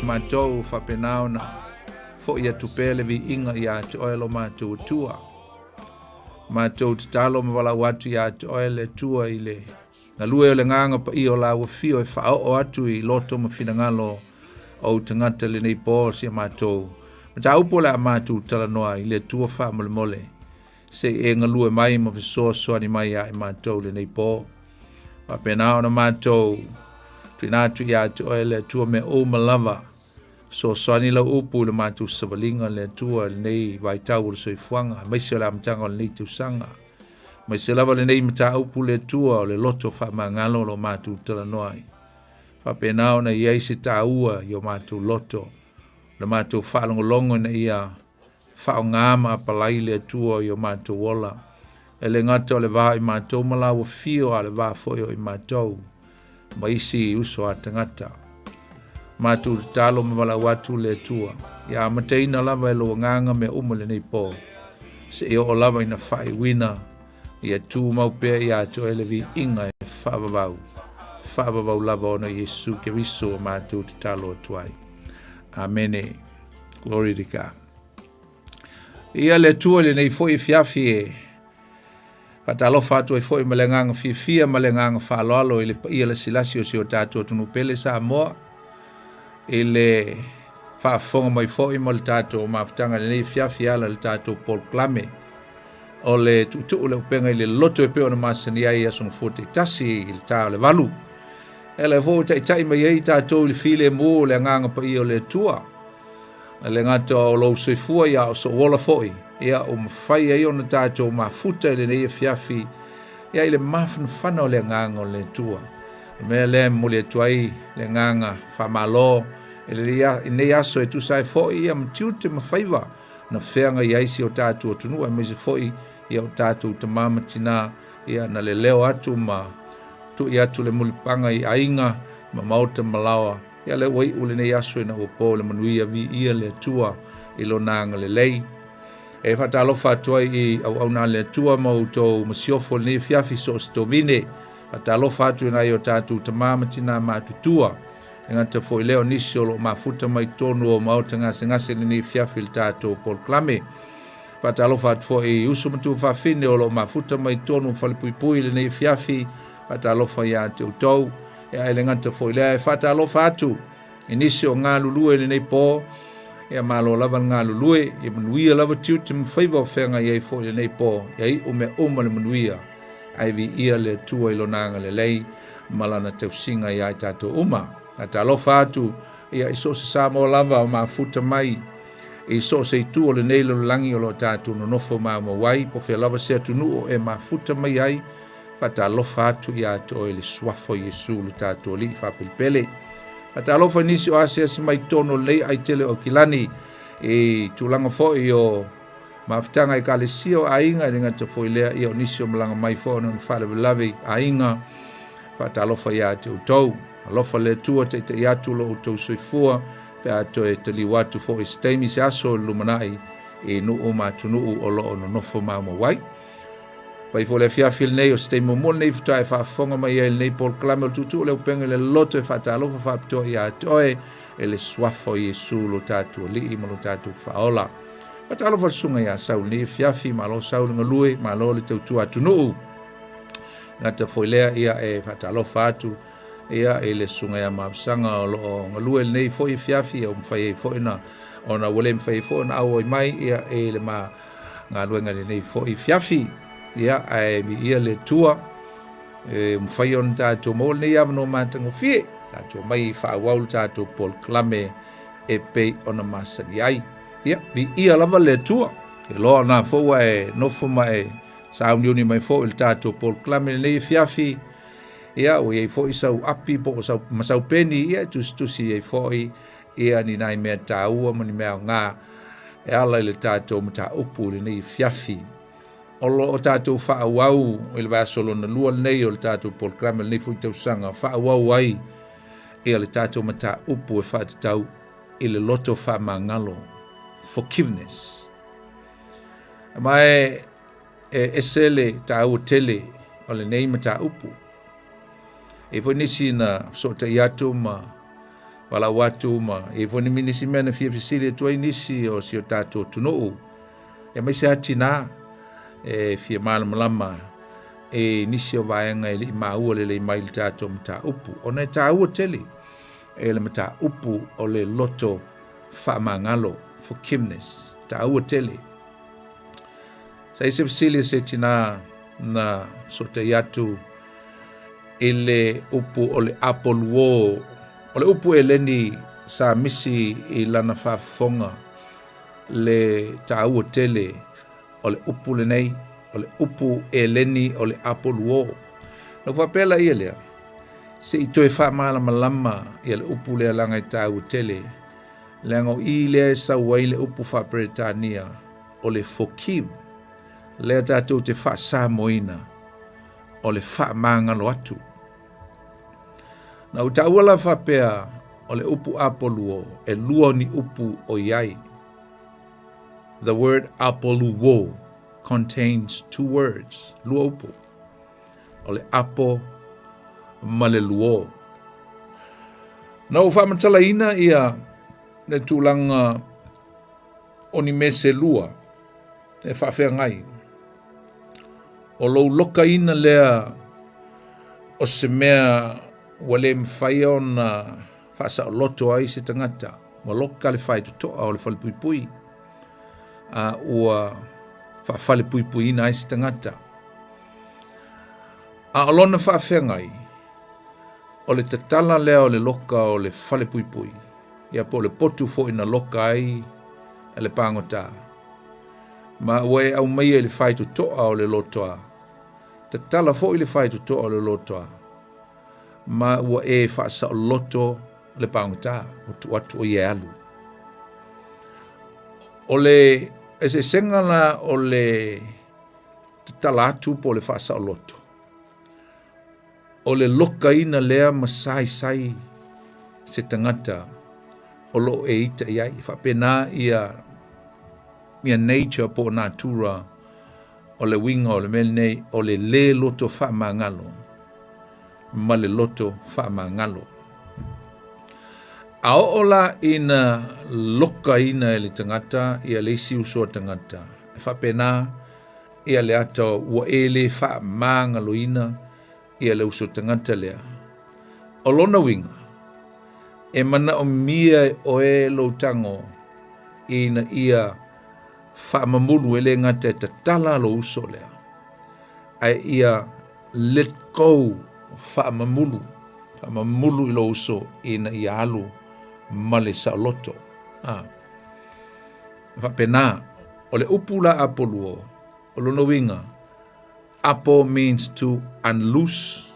matou faapena ona fo'i atu pea le viiga ia te Oe lo matou Atua. Matou tatalo ma valaau atu ia te Oe le Atua i le galue o le Agaga Paia o lau Afio e faaoo atu i loto ma finagalo o ou tagata lenei po si a matou mataupu o le a matou talanoa i le Atua faamolemole se i e galue mai ma fesoasoani mai ia i matou lenei po. Faapena ona matou tuuina atu ia te Oe le Atua mea uma lava. Fesoasoani lau upu i le matou savaliga le Atua i lenei vaitau o le soifuaga, aemaise o le amataga o lenei tausaga. Aemaise lava lenei mataupu le Atua o le loto faamagalo o lo o matou talanoa ai. Faapena ona i ai se taua i o matou loto, le matou faalogologo ina ia faaaoga ma apalai le Atua i o matou ola. E le gata o le va o i matou ma laua fio, a o le va foi o i matou ma isi uso a tagata. Matou tatalo ma valaau atu le Atua, ia amataina lava e lou agaga mea uma lenei po, seia oo lava ina faaiuina, ia tumau pea ia te oe le viiga e faavavau, faavavau lava ona Iesu Keriso ua matou tatalo atu ai. Amene. Glory to God. Ia le Atua i lenei foi afiafi e faatalofa atu ai foi ma le agaga fiafia ma le agaga faaaloalo i le paia lasilasi o si o tatou atunuu pele Samoa i le faafofoga mai foi mo le tatou mafutaga i lenei afiafi e ala i le tatou polokalame o le tuutuu o le upega i le loto e pei ona masani ai i aso gafua taitasi i le ta o le 8. E ala foi ua taitai mai ai tatou i le filemu o le agaga paia o le Atua. E le gata o lou soifua ia o sou ola foi, ia ua mafai ai ona tatou mafuta i lenei afiafi ia i le mafanafana o le agaga o le Atua. O le mea lea e momoli atu ai le agaga faamalo i lenei aso e tusa ai foi ia ma tiute ma faiva na feagai ai si o tatou atunuu aemaise foi ia o tatou tama ma tina ia na leleo atu ma tui atu le mulipaga i aiga ma maota ma laoa. Ia lea ua iu lenei aso ina ua po le manuia, viia le Atua i lona agalelei. E faatalofa atu ai i auauna a le Atua ma outou masiofo i lenei afiafi so o se tovine. Faatalofa atu i nai o tatou tama ma tina matutua. E gata foi lea o nisi o lo o mafuta mai totonu o maota gasegase i lenei afiafi i le tatou polokalame. Faatalofa atu foi i uso ma tuafafine o lo o mafuta mai totonu o falepuipui i lenei afiafi. Faatalofa ia te outou. Ia e le gata foi lea, e faatalofa atu i nisi o galulue i lenei po. Ia malo lava le galulue, ia manuia lava tiute ma faiva o feagai ai foi i lenei po. Ia iu mea uma le manuia, ae viia le Atua i lona agalelei ma lana tausiga iā i tatou uma. Faatalofa atu ia i so o se Samoa lava o mafuta mai i so o se itu o lenei lalolagi o lo o tatou nonofo maumau ai, po o fea lava se atunuu o e mafuta mai ai, faatalofa atu ia te oe i le suafa o Iesu lo tatou Alii faapelepele. Faatalofa i nisi o asiasi mai totonu o lenei aitele o Aukilani i tulaga foi o mafutaga ekalesia o aiga, e le gata foi lea, ia o nisi o malaga mai foi ona o ni faalavelave i aiga. Faatalofa ia te outou. Alofa le Atua taitai atu lo outou soifua pe a toe taliu atu foi i se taimi se aso i le lumanai i nuu ma atunuu o lo o nonofo maumau ai. Pai foi le afiafi lenei o se taimi muamua lenei faatoa e faafofoga mai ai i lenei polokalame o le Tuutuu o le Upega i le Loto e faatalofa faapitoa ia te oe e le suafa o Iesu lo tatou Alii ma lo tatou Faaola. Faatalofa le susuga ia Sau lenei afiafi, malo Sau le galue, malo le tautua atunuu. Gata foi lea ia e faatalofa atu ia i le susuga ia Mapusaga o lo o galue lenei foi afiafi ia ua mafai ai foi ona ona ua le mafai ai foi ona auai mai ia i le ma galuega i lenei foi afiafi. Ia ae viia le Atua e mafai ona tatou maua lenei avanoa matagofie tatou omai faaauau le tatou polokalame e pei ona masani ai. Ia viia lava le Atua. E loa na foi ua e nofo ma e sauniuni mai foi i le tatou polokalame i lenei afiafi. Ia, ua i ai foi sau api po o sau, ma sau peni, ia e tusitusi ai foi ia ni nai mea taua ma ni mea aoga e ala i le tatou mataupu i lenei afiafi. O lo o tatou faaauau i le vaiaso lona lua lenei o le tatou polokalame i lenei foi tausaga, faaauau ai ia le tatou mataupu e faatatau i le loto faamagalo, forgiveness. Ma e E ese le taua tele o lenei mataupu. E i ai foi nisi na fesootai atu ma Valaau atu ma e i ai foi ni nisi mea na fia fesili atu ai nisi o si o tatou atunuu, aemaise lava tinā e fia malamalama i nisi o vaega e le i maua lelei mai i le tatou mataupu, ona e taua tele e le mataupu o le loto faamagalo, forgiveness, taua tele. Sa i ai se fesili a se tinā na fesootai atu i le upu o le apoluo, o le upu eleni sa misi i lana faafofoga le taua tele o le upu lenei, o le upu eleni o le apoluo. Na ou faapea laia lea, se i toe faamalamalama ia le upu lea leaga e taua tele, leaga o i lea e sau ai le upu faa-Peretania o le forgive, lea tatou te faa-Samoaina o le faamagalo atu. Na ou taua la faapea o le upu apoluo, e lua ni upu o i ai. The word apoluo contains two words, lua upu. O le apo ma le luo. Na ou faamatalaina ia le tulaga o ni mea se lua e faafeagai. O lou lokaina lea o se mea ua le mafai ona faasaoloto ai se tagata, ua loka le faitotoa o le falepuipui, a ua faafalepuipuiina ai se tagata. A o lona faafeagai, o le tatala lea o le loka o le falepuipui, ia po o le potu foi na loka ai le pagota, ma ua e aumaia i le faitotoa o le lotoa, tatala foi le faitotoa o le lotoa, ma ua e faasaoloto le pagota, ua tuu atu o ia e alu. O le eseesega la o le tatala atu po o le faasaoloto, o le lokaina lea ma saisai se tagata o lo o e ita i ai. E faapena ia ia nature po o natura o le uiga o le mea lenei o le lē loto faamagalo ma le loto faamagalo. A oo la ina lokaina e le tagata ia le isi uso a tagata, e faapena ia le ata ua e lē faamagaloina ia le uso tagata lea. O lona uiga, e manaomia e oe lou tago ina ia faamamulu e le gata e tatala lou uso lea, ae ia let go, faamamulu, faamamulu i lou uso ina ia alu ma le saoloto. A. Faapena, o le upu la apoluo, o lona uiga, apo means to unloose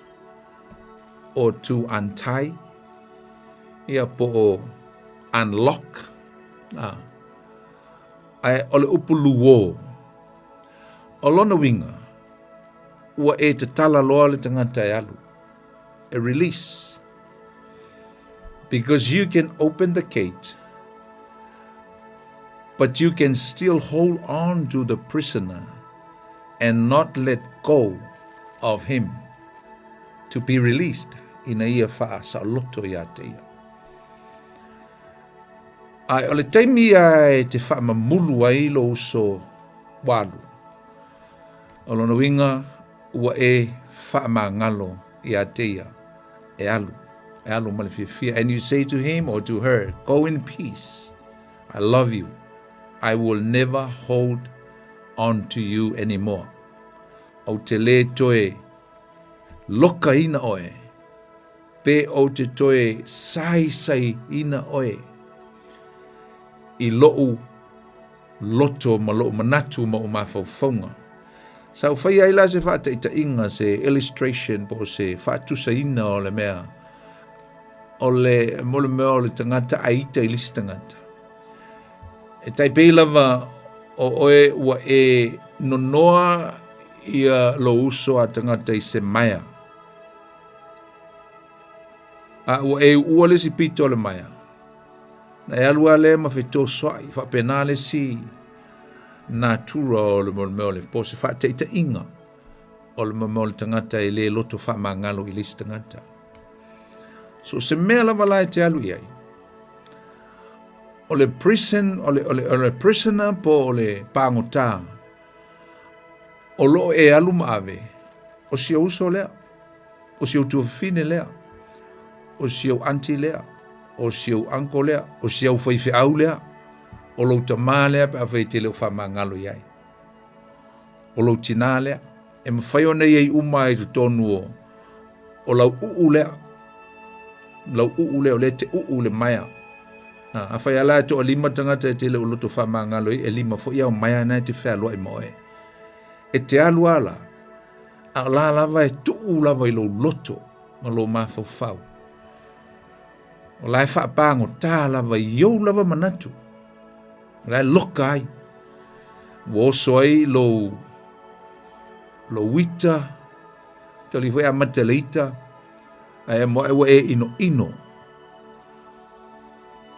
or to untie, ia po o unlock. A. Ae o le upu luo, o lona uiga, ua e tatala loa le tagata e alu, e release. Because you can open the gate, but you can still hold on to the prisoner and not let go of him to be released ina ia faasaoloto ia te ia. Ae o le taimi ia e te faamamulu ai lou uso ua alu, o lona uiga ua e faamagalo ia te ia e alu, e alu ma le fiafia. And you say to him or to her, go in peace, I love you, I will never hold on to you anymore. Ou te lē toe lokaina oe, pe ou te toe saisaiina oe i loʻu loto ma loʻu manatu ma ou mafaufauga. Sa ou faia ai la se faataitaiga, se illustration po o se faatusaina o le mea o le mo le mea o le tagata a ita i le isi tagata. E tai pei lava o oe ua e nonoa ia lou uso a tagata i se maea. A ua e uua le isi pito o le maea. Na e alu lava lea ma fetosoai, faapena le isi natura o le mea o le po o se faataitaiga o le mea o le tagata e le loto faamagalo i le isi tagata. So se mea lava la e te alu i ai. O le prison, o le, o le, o le prisoner po o le pagotā, o lo o e alu ma ave, o si ou uso lea, o si ou tuafafine lea, o si ou aunty lea, o si ou uncle lea, o si au faifeau lea, o lou tamā lea pe afai e te le o faamagalo i ai. O lou tinā lea, e mafai ona i ai uma i totonu o, o lau uu lea, lau uu lea o lea e te uu le maea. A, afai lava la e toalima tagata e te le o loto faamagalo ai, e lima foi au maea na e te fealuai ma oe. E te alu lava la, a o la lava e tuu lava i lou loto ma lou mafaufau. O la e faapagotā lava i ou lava manatu. O la e loka ai. Ua oso ai lou, lou ita, tali foi amata le ita, ae mo ae ua e inoino.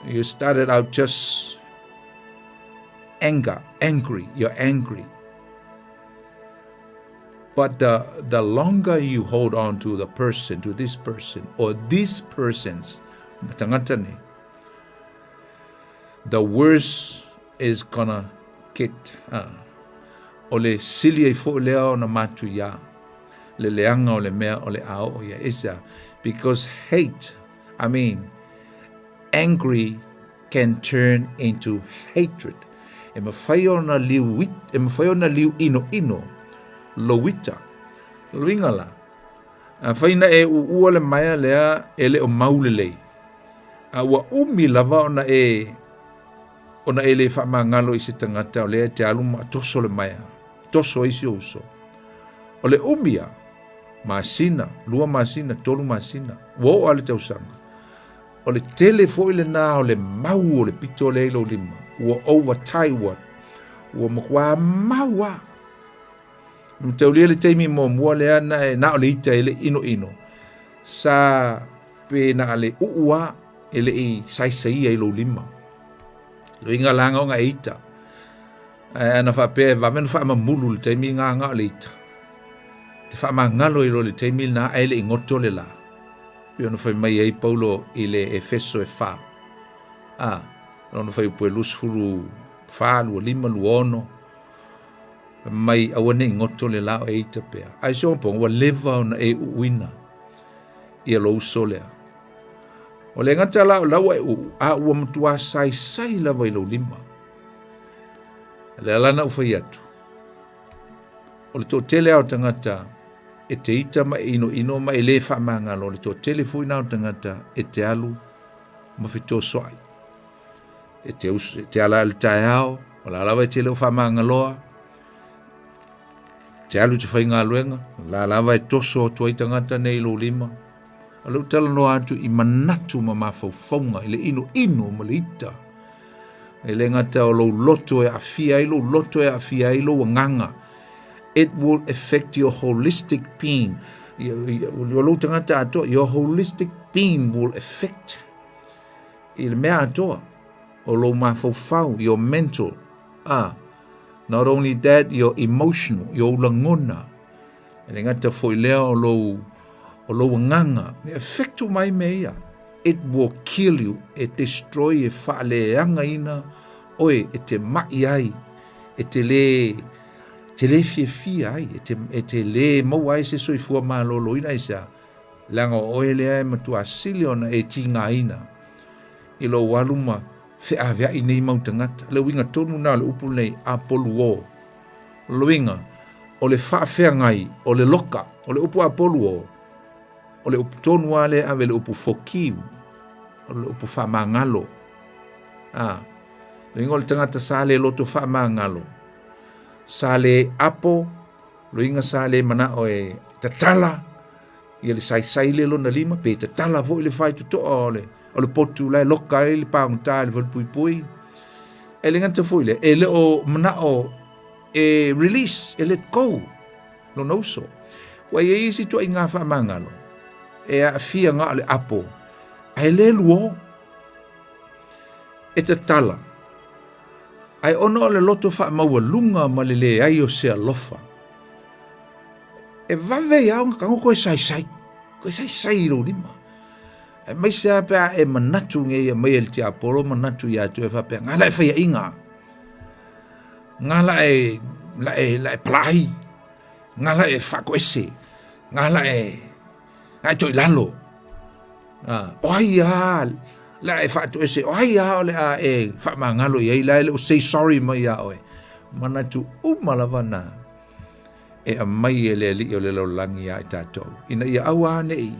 You started out just anger, angry, you're angry. But the, the longer you hold on to the person, to this person, or these persons, tangata nei, the worse is gonna get. O le sili ai foi lea ona matuiā le leaga o le mea o le a oo i ai. Aisea? Because hate, I mean, angry can turn into hatred. E mafai ona liu, e mafai ona liu inoino lou ita. Luiga la, afai na e uua le maea lea e le o mau lelei, a ua umi lava ona e ona e le faamagalo i se tagata o lea e te alu ma toso le maea, toso ai si ou uso. O le umi a, masina, lua masina, tolu masina, ua oo lava le tausaga. O le tele foi lena o le mau o le pito lea i lou lima, ua overtie, ua, ua matua mau lava. Mataulia le taimi muamua lea na e na o le ita e le inoino, sa pe na le uu lava e le i saisaia i lou lima. Loiga la nga e ita. Ae ana faapea e vave ona faamamulu le taimi nga nga o le ita. Te faamagalo i lo le taimi na ae le i goto le la. Pei ona fai mai ai Paulo i le Efeso e fa. A, lona fuaiupu e 24, 25, 26, mai aua ne i goto le la o e ita pea. Ae si ona poga, ua leva ona e uuina ia lou uso lea. O le gata la o la ua e uu, a ua matua saisai lava i lou lima. Lea la na ou fai atu, o le toatele lava o tagata e te ita ma e inoino ma e le faamagalo, o le toatele foi na o tagata e te alu ma fetosoai. E te, usu, e te ala i le taeao, o la lava e te le o faamagaloa, te alu te faigaluega, o la lava e toso atu ai tagata nei i lou lima. O lea ou talanoa atu i manatu ma mafaufauga, i le inoino ma le ita. E le gata o lou loto e aafia ai lou loto e aafia ai lou agaga. It will affect your holistic being. O lou tagata atoa, your holistic being will affect i le mea atoa o lou mafaufau, your mental, ah, not only that, your emotional, your lagona. E le gata foi lea o lou, o lou agaga, e affect uma ai mea ia. It will kill you, e destroy, e faaleagaina oe, e te ma'i ai, e te lē, te lē fiafia ai, e te, e te lē maua ai se soifua malōlōina, aisea? Leaga o oe lea e matua sili ona e tigaina i lou alu ma feaveai nei mau tagata. Le uiga tonu lena o le upu lenei, apoluō. O le uiga, o le faafeagai, o le loka, o le upu apoluō, o le upu tonu lava lea e ave i le upu forgive, o le upu faamagalo. A, le uiga o le tagata sa le loto faamagalo, sa le apo, loiga sa le manao e tatala ia le saisai lea lona lima, pe tatala foi le faitotoa o le, o le potu la e loka ai le pagota i le falepuipui. E le gata foi lea, e le o manao e release, e let go lona uso. Ua i ai isi ituaiga faamagalo e aafia na o le apo, ae le luo. E tatala, ae ona o le loto faamaualuga ma le leai o se alofa, e vave ia ona tago toe saisai, toe saisai i lou lima. Aemaise lava pe a e manatu nei e aumai e le tiapolo manatu ia te oe faapea, Nga la e faiaʻiga, nga la e, la e, la e palai, nga la e faatoese, nga la e, nga e toilalo. Ah, o ai a la e faatoese, o ai a o le a e faamagalo i ai la e le o say sorry mai iā oe. Manatu uma lava na e aumai e le Alii o le lalolagi iā i tatou, ina ia aua ne i.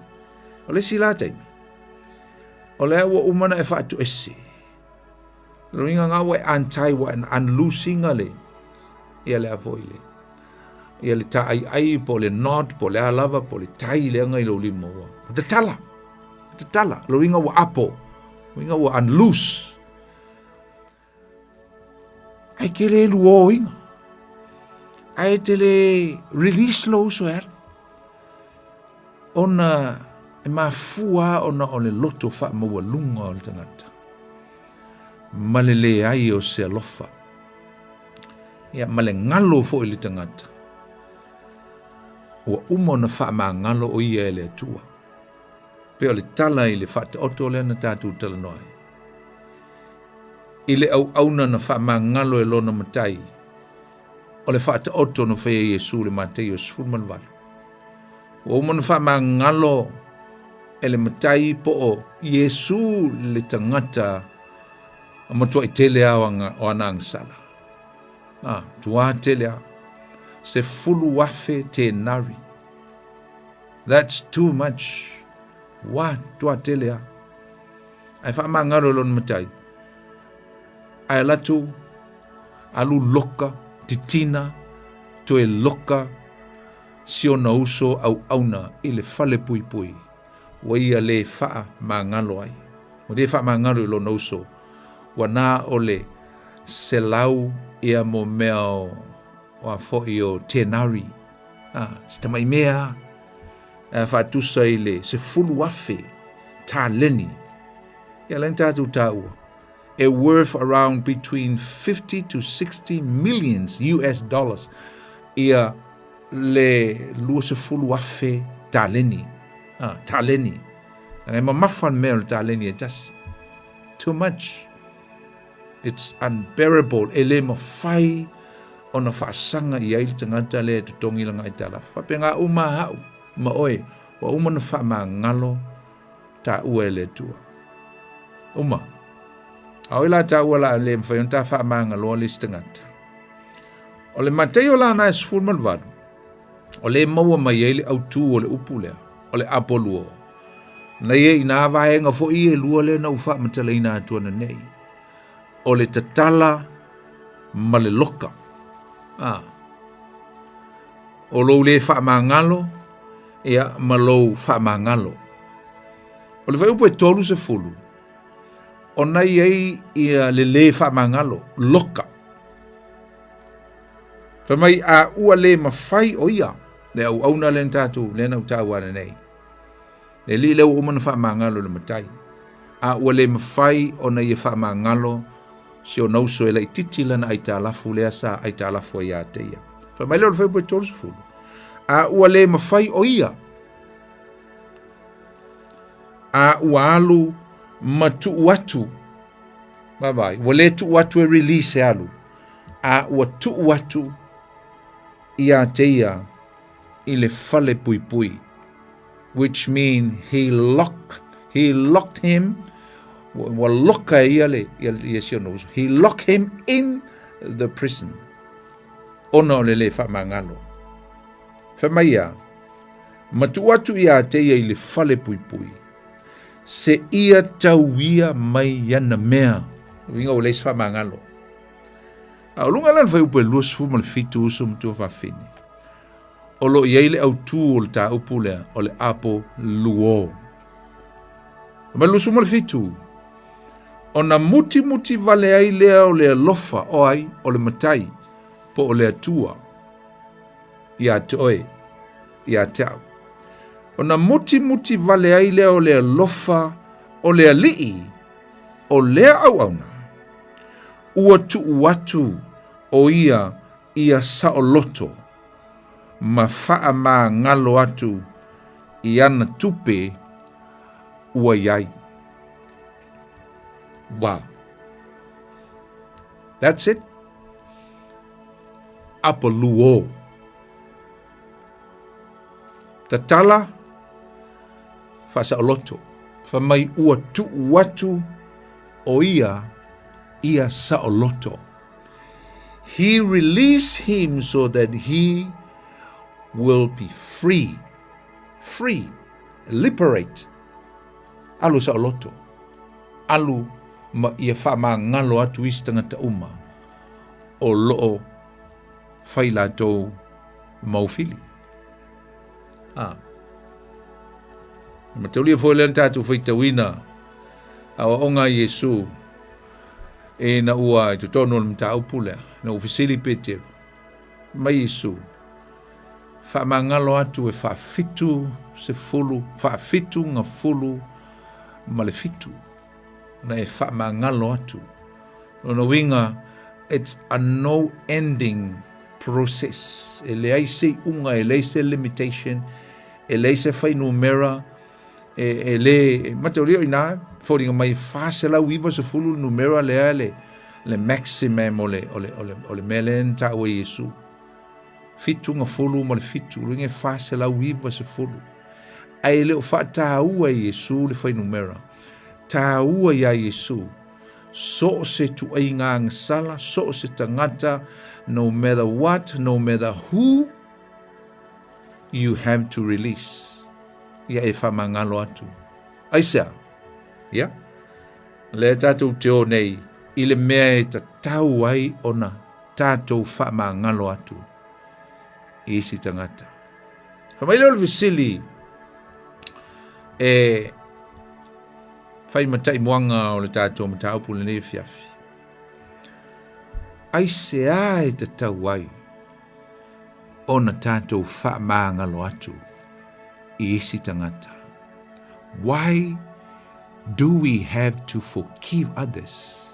O le isi la taimi, o lea ua uma ona e faatoese. Lona uiga nga ua e untie, ua e unloose ina le, ia le a foi le, ia le taaiai po o le knot po o le a lava po o le tai lea na i lou lima ua tatala, tatala. Lona uiga ua apo, lona uiga ua unloose. Ae te le luoina. Ae te le release lou uso e alu. Ona e mafua ona o le loto faamaualuga o le tagata. Ma le leai o se alofa. Ia, ma le galo foi i le tagata. Ua uma ona faamagalo o ia e le Atua. Pei o le tala i le faataoto lea na tatou talanoa ai. I le auauna na faamagalo e lona Matai, o le faataoto na faia e Iesu i le Mataio 18. Ua uma ona faamagalo e le Matai po o Iesu le tagata a matuai tele lava o ana agasala. A, tuā tele lava. 10,000 tenari. That's too much. Ua tuā tele lava. Ae faamagalo e lona matai. Ae alu atu, alu loka, titina, toe loka si ona uso auauna i le fale puipui, ua ia le faamagalo ai. Ua le faamagalo i lona uso, ua na o le 100 ia mo mea o, o a foi o tenari, a, si tamai mea a faatusa i le 10,000 taleni. Ia lea na tatou taua, e worth around between 50 to 60 millions US dollars ia le 20,000 taleni. Ah, taleni. E mamafa le mea o le taleni e tasi. Too much. It's unbearable. E le mafai ona faasaga i ai le tagata lea e totogi lana aitalafu. Faapena uma au ma oe, ua uma ona faamagalo taua e le Atua. Uma. A oi la taua la le mafai ona ta faamagaloa le isi tagata. O le Mataio la na e 18, o le maua mai ai le autū o le upu lea, o le apoluo. Na ia i nā vaega foi e lua lea na ou faamatalaina atu ananei. O le tatala ma le loka. Ah. O lou le faamagalo, ia, ma lou faamagalo. O le fuaiupu e 30, ona i ai ia le le faamagalo, loka. Fai mai, a ua le mafai o ia, le auauna lea na tatou, lea na ou taua ananei. Le alii lea ua uma ona faamagalo i le matai. A ua le mafai ona ia faamagalo si ona uso e laitiiti lana aitalafu lea sa aitalafu ai ia te ia. Fai mai lea o le fuaiupu e 30, A ua le mafai o ia, a ua alu ma tuu atu, vaavaai, ua le tuu atu e release e alu, a ua tuu atu ia te ia i le fale puipui, which mean he lock, he locked him, ua loka e ia le, ia, ia si ona uso, he lock him in the prison, ona o le le faamagalo. Fai mai ia, ma tuu atu ia te ia i le fale puipui, se ia tau ia mai i ana mea. Uiga ua leai se faamagalo. A o luga la o le fuaiupu e 27 uso ma tuafafine, o lo o i ai le autū o le tāupu lea o le apo luo. Ma le 27, ona mutimuti vale ai lea o le alofa o ai o le Matai po o le Atua ia te oe, ia te au. Ona mutimuti vale ai lea o le alofa o le Alii o lea auauna, ua tuu atu o ia ia saoloto ma faamagalo atu i ana tupe ua i ai. Wow. That's it. Apaluo. Tatala faasaoloto. Fai mai ua tuu atu o ia ia saoloto. He released him so that he will be free. Free. Liberate. Alu saoloto. Alu ma ia faamagalo atu isi tagata uma o loo fai latou mau fili. Ah. Ma taulia foi lea na tatou faitauina aoaoga a Iesu ina ua i totonu o le mataupu lea, na ua fesili Peteru, mai Iesu, faamagalo atu e faafitu sefulu, faafitu gafulu ma le fitu, na e faamagalo atu. Lona uiga, it's a no ending process. E leai se iuga, e leai se limitation, e leai se fuainumera, e, e le, e mataulia o ina, foliga mai e 490 le numera lea le, le maximum o le, o le, o le, o le mea lea na taua e Iesu. Fitu gafulu ma le fitu, luiga e 490. Ae e le o faataua e Iesu le fuainumera. Taua iā Iesu, so o se tuaiga agasala, so o se tagata, no matter what, no matter who, you have to release. Ia e faamagalo atu. Aisea? Ia. Lea tatou te o nei i le mea e tatau ai ona tatou faamagalo atu i isi tagata. Fai mai lea o le fesili e fai ma taimuaga o le tatou mataupu lenei afiafi. Aisea e tatau ai ona tatou faamagalo atu i isi tagata? Why do we have to forgive others?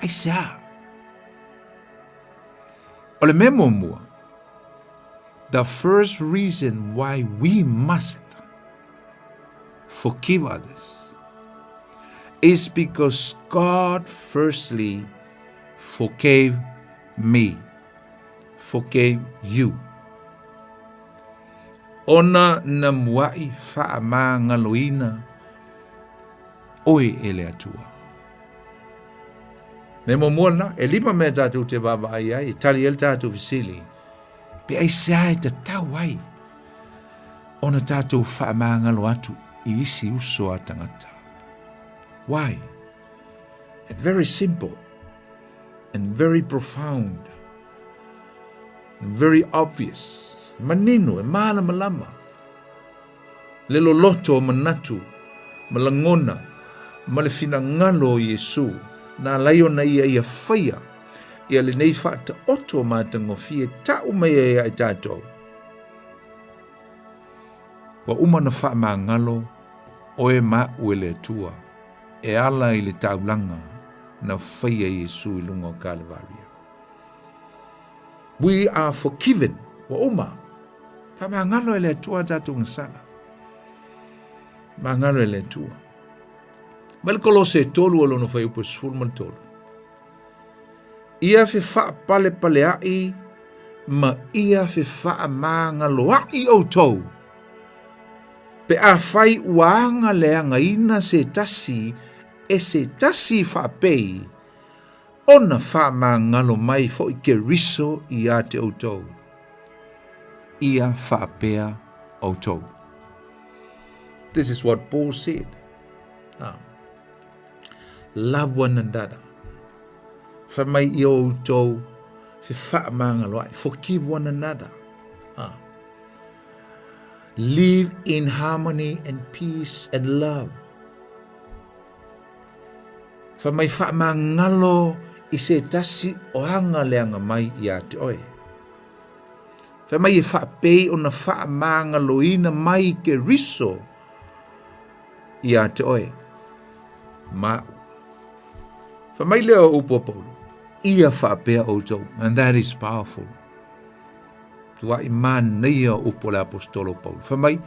Aisea? O le mea muamua, the first reason why we must forgive others is because God firstly forgave me, forgave you. Ona na muaʻi faamagaloina oe e le Atua. Mea muamua lena, e lima mea tatou te vaavaai ai, e tali ai le tatou fesili, pe aisea e tatau ai ona tatou faamagalo atu i isi uso a tagata. Why? It's very simple and very profound and very obvious. E manino, e malamalama. Le loloto o manatu ma lagona ma le finagalo o Iesu na ala ai ona ia ia faia ia lenei faataoto matagofie tau mai ai ia i tatou. Ua uma ona faamagalo oe ma a'u e le Atua e ala i le taulaga na faia Iesu i luga o Kalevaria. We are forgiven. Ua uma. Faamagalo e le Atua a tatou gasala. Magalo e le Atua. Mai le Kolose e tolu o lona fuaiupu e 13. Ia fefaapalepaaleaʻi ma ia fefaamagaloaʻi ʻoutou, pe afai ua agaleagaina se tasi e se tasi faapei, ona faamagalo mai foʻi Keriso iā te ʻoutou. Ia faapea ʻoutou. This is what Paul said. Ah. Love one another. Fai mai ia outou fefaamagaloaʻi. Forgive one another. Ah. Live in harmony and peace and love. Fai mai faamagalo i se tasi o aga leaga mai iā te oe. Fai mai e faapei ona faamagaloina mai Keriso iā te oe ma a'u. Fai mai lea o upu a Paulo, ia faapea outou, and that is powerful. Tuaʻi manaia o upu a le Aposetolo o Paulo. Fai mai,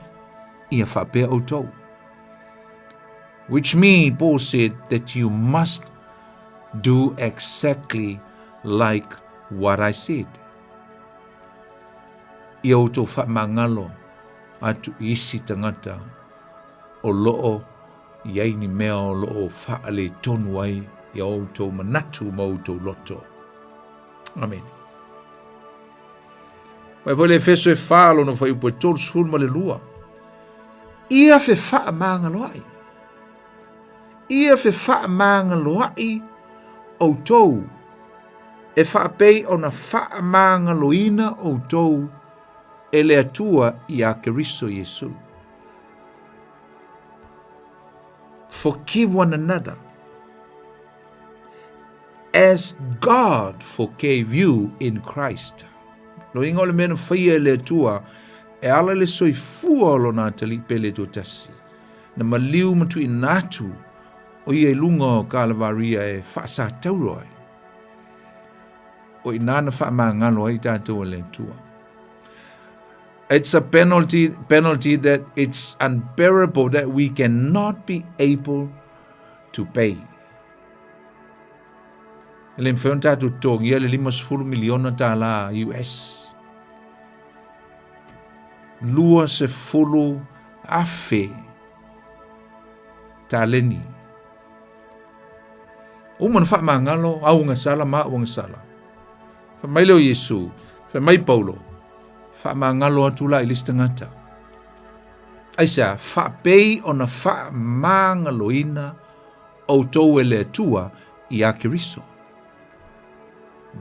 ia faapea outou. Which mean, Paul said, that you must do exactly like what I said. Ia outou faamagalo atu i isi tagata o lo o i ai ni mea o lo o faaletonu ai i a outou manatu ma outou loto. Amene. Mai foi le Efeso e 4 lona fuaiupu e 32. Ia fefaamagaloaʻi. Ia fefaamagaloaʻi outou e faapei ona faamagaloina outou e le Atua iā Keriso Iesu. Forgive one another as God forgave you in Christ. Loiga o le mea na faia e le Atua e ala i le soifua o lona atalii pele toatasi, na maliu ma tuuina atu o ia i luga o Kalavaria e faasatauro ai. O i ina na faamagalo ai tatou e le Atua. It's a penalty, penalty that it's unbearable that we cannot be able to pay. E le mafai ona tatou totogia le 50 miliona tālā US. 20,000 taleni. Uma na faamagalo au agasala ma au agasala. Fai mai lea o Iesu, fai mai Paulo, faamagalo atu la i le isi tagata. Aisea, faapei ona faamagaloina outou e le Atua iā Keriso.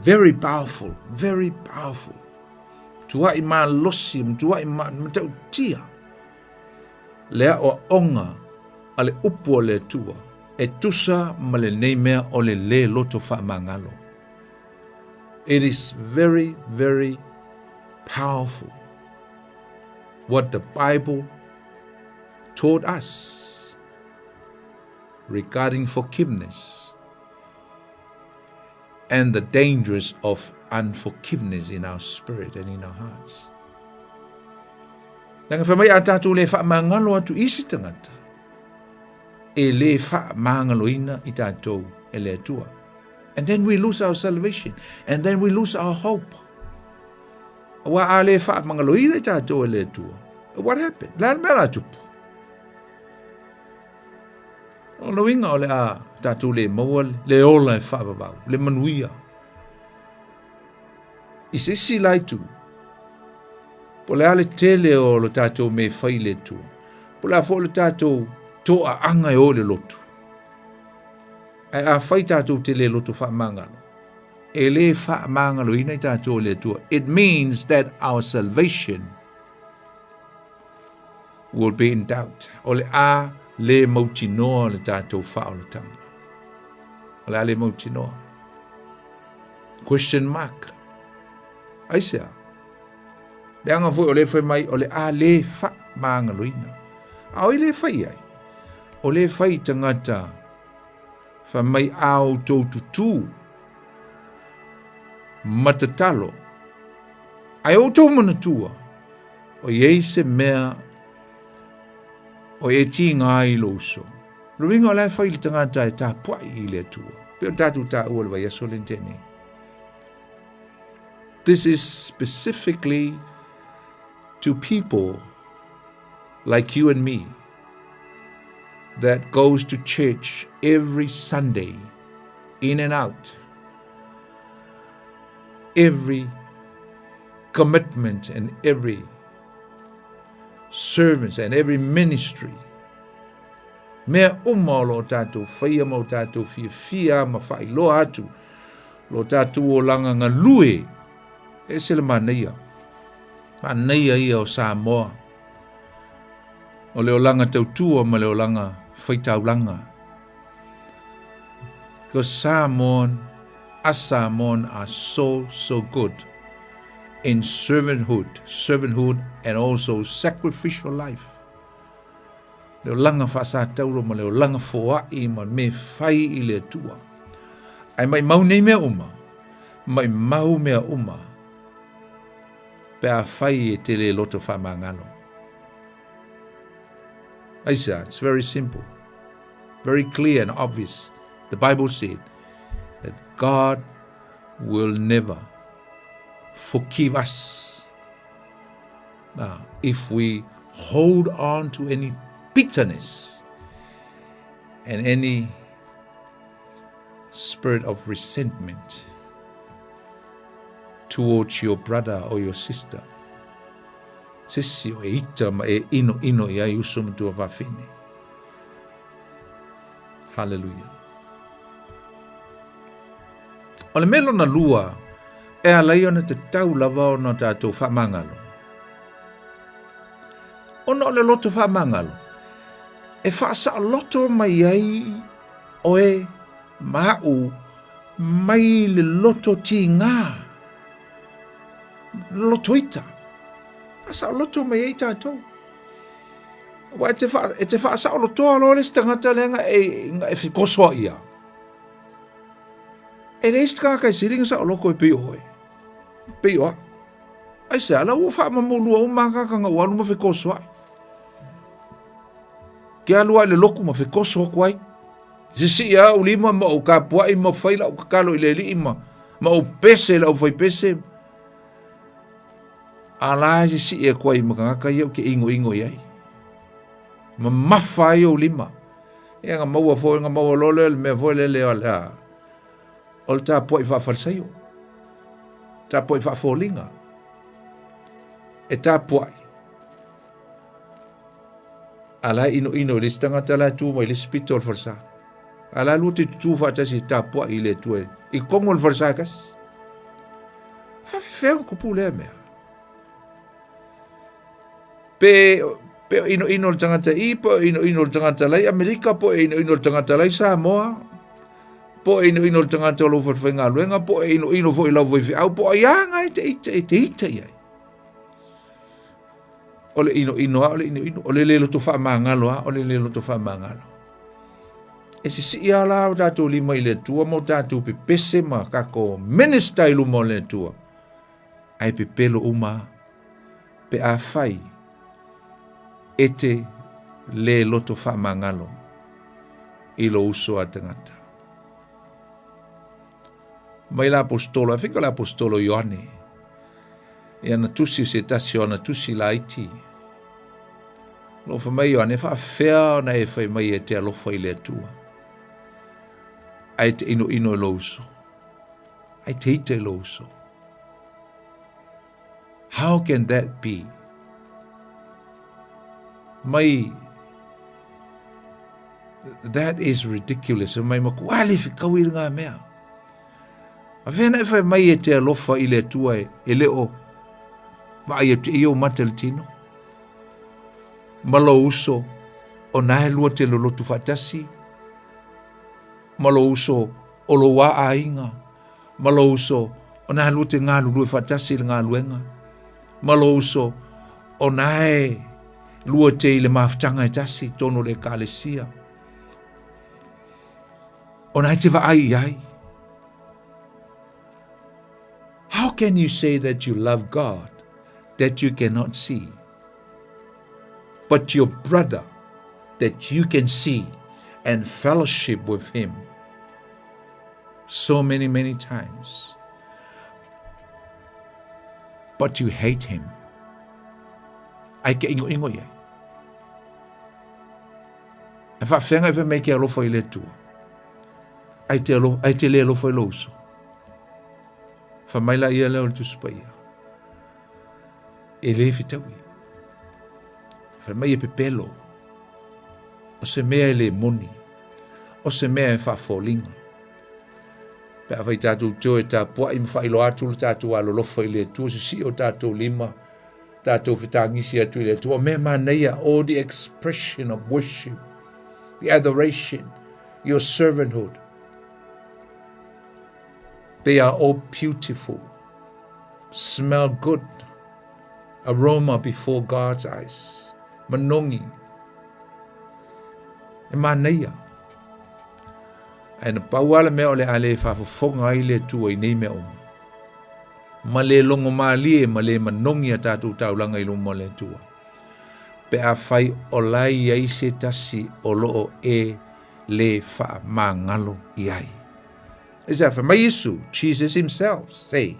Very powerful, very powerful. Tuai malosi, tuai matautia le aoaoga a le upu a le Atua e tusa ma lenei mea o le lē loto faamagalo. It is very, very powerful what the Bible taught us regarding forgiveness and the dangers of unforgiveness in our spirit and in our hearts. Leaga fai mai a tatou le faamagalo atu i isi tagata, e le faamagaloina i tatou e le Atua. And then we lose our salvation. And then we lose our hope. Aua a le faamagaloina i tatou e le Atua. What happened? Le a le mea la tupu? O le uiga o le a tatou le maua le ola e faavavau, le manuia. I se isi la itu, po o le a le tele o lo tatou mea e fai i le Atua, po o le a foi le tatou toaaga e o i le lotu, ae afai tatou te le loto faamagalo, e le faamagaloina i tatou e le Atua. It means that our salvation will be in doubt. O le a le mautinoa le tatou faaolataga. O le a le mautinoa. Question mark. Aisea? Leaga foi o le fai mai o le a le faamagaloina. A o i le fai ai? O le fai tagata fai mai a outou tutū ma tatalo. Ae outou manatua, o i ai se mea o e tiga ai i lou uso. O le uiga o la e fai i le tagata e tapuai i le Atua. Pei ona tatou taua i le vaiaso lea na tea nei. This is specifically to people like you and me that goes to church every Sunday, in and out. Every commitment and every service and every ministry. Mea uma o lo o tatou faia ma o tatou fiafia ma faailoa atu lo tatou olaga galue. E ese le manaia. Manaia ia o Samoa. O le olaga tautua ma le olaga faitaulaga. Because Samoan, us Samoan are so, so good in servanthood, servanthood and also sacrificial life. Le olaga faasatauro ma le olaga foai ma mea fai i le Atua. Ae maimau nei mea uma, maimau mea uma, pe afai e te le loto faamagalo. Aisea, it's very simple. Very clear and obvious. The Bible said that God will never forgive us uh, if we hold on to any bitterness and any spirit of resentment towards your brother or your sister. Se isi o e ita ma e ino ino i ai uso ma tuafafine. Hallelujah. O le mea lona lua, e ala ai ona tatau lava ona tatou faamagalo. Ona o le loto faamagalo, e faasaoloto mai ai oe ma a'u mai le loto tigā, loto ita. Faasaoloto mai ai tatou. Aua e te, wha, e te faasaolotoa loa le isi tagata lea nga e, nga e fekosoa ia. E leai se tagata e sili ona saoloto e pei o oe. Pei o a'u. Aisea, la ua faamamulua uma akaka nga ua alu ma fekosoa'i. Ke alu ai le loku ma fekoso aku ai. Sisi'i a au lima ma ou kapua'i ma fai la'u tatalo i le Alii ma, ma ou pese i le aufaipese. A la e sisi'i aku ai ma tagata ia ou te inoino i ai. Mamafa ai ou lima. Ia na maua foi, na maua loa lea o le mea foi lele o le a, o le tapua'i faafalisaio. Tapua'i faafoliga. E tapua'i. A la e inoino i le isi tagata la e tu mai i le isi pito o le falesa. A la lua te tutū faatasi e tapua'i i le Atua i totonu o le falesa e tasi. Faafefea ona tupu lea mea? Pe pe o inoino le tagata i, pe o inoino le tagata lai Amerika, po o inoino le tagata lai Samoa, po o inoino le tagata o lou falefaigaluega, po o inoino foi i lau faifeau, po o ai lava e te ita, e te ita i ai. O le inoino lava o le inoino, o le le loto faamagalo lava o le le loto faamagalo. E sisii lava la o tatou lima i le Atua ma o tatou pepese ma tatou minister i luma o le Atua. Ae pepelo uma pe afai e te le loto faamagalo i lou uso a tagata. Mai le aposetolo, I think o le aposetolo Ioane, i ana tusi o se tasi o ana tusi laiti. O lo o fai mai Ioane, e faafefea ona e fai mai e te alofa i le Atua, ae te inoino i lou uso, ae te ita i lou uso. How can that be? Mai, that is ridiculous. Mai maku, a le fekaui i ngā mea. A fea na e fai mai e te alofa i le Atua e, e le o vaai atu i ou mata le tino. Ma lou uso, o na e lua te lolotu faatasi, ma lou uso o lou aaiga, ma lou uso o na lua te galulue faatasi i le galuega, ma lou uso o na e lua te i le mafutaga e tasi tonu o le ekalesia. O na e te vaai i ai. How can you say that you love God that you cannot see, but your brother that you can see and fellowship with him so many, many times, but you hate him? Ai ke ingoingo i ai. E faafeaga e fai mai ke alofa i le Atua. Ai te, alo, ai te le alofa i lou uso. Fai mai la ia lea o le Tusi Paia. E le fetaui. Fai mai e pepelo. O se mea e le moni. O se mea e faafoliga. Pe afai tatou te o e tapuai ma faailoa atu le tatou alolofa i le Atua, sisii o tatou lima, tatou fetagisi atu i le Atua. O mea manaia, all the expression of worship, the adoration, your servanthood. They are all beautiful, smell good, aroma before God's eyes. Manogi. E manaia. Ae na pau lava le mea o le a le faafofoga ai le Atua i nei mea uma, ma le logomalie ma le manogi a tatou taulaga i luma o le Atua, pe afai o la e i ai se tasi o lo o e lē faamagalo i ai. Aisea? Fai mai Iesu, Jesus himself say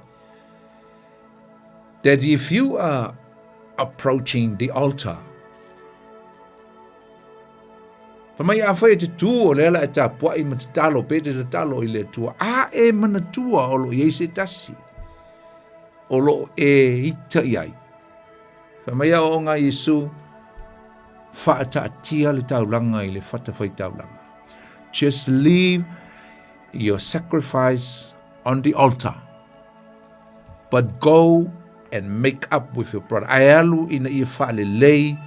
that if you are approaching the altar, Fai mai afai e te tū o lea la e tapuai ma tatalo pe te tatalo i le Atua, a e manatua o lo o i ai se tasi o lo o e ita i ai. Fai mai aoaoga a Iesu, Faataatia le taulaga i le fatafaitaulaga. Just leave your sacrifice on the altar, but go and make up with your brother. Ae alu ina ia faalelei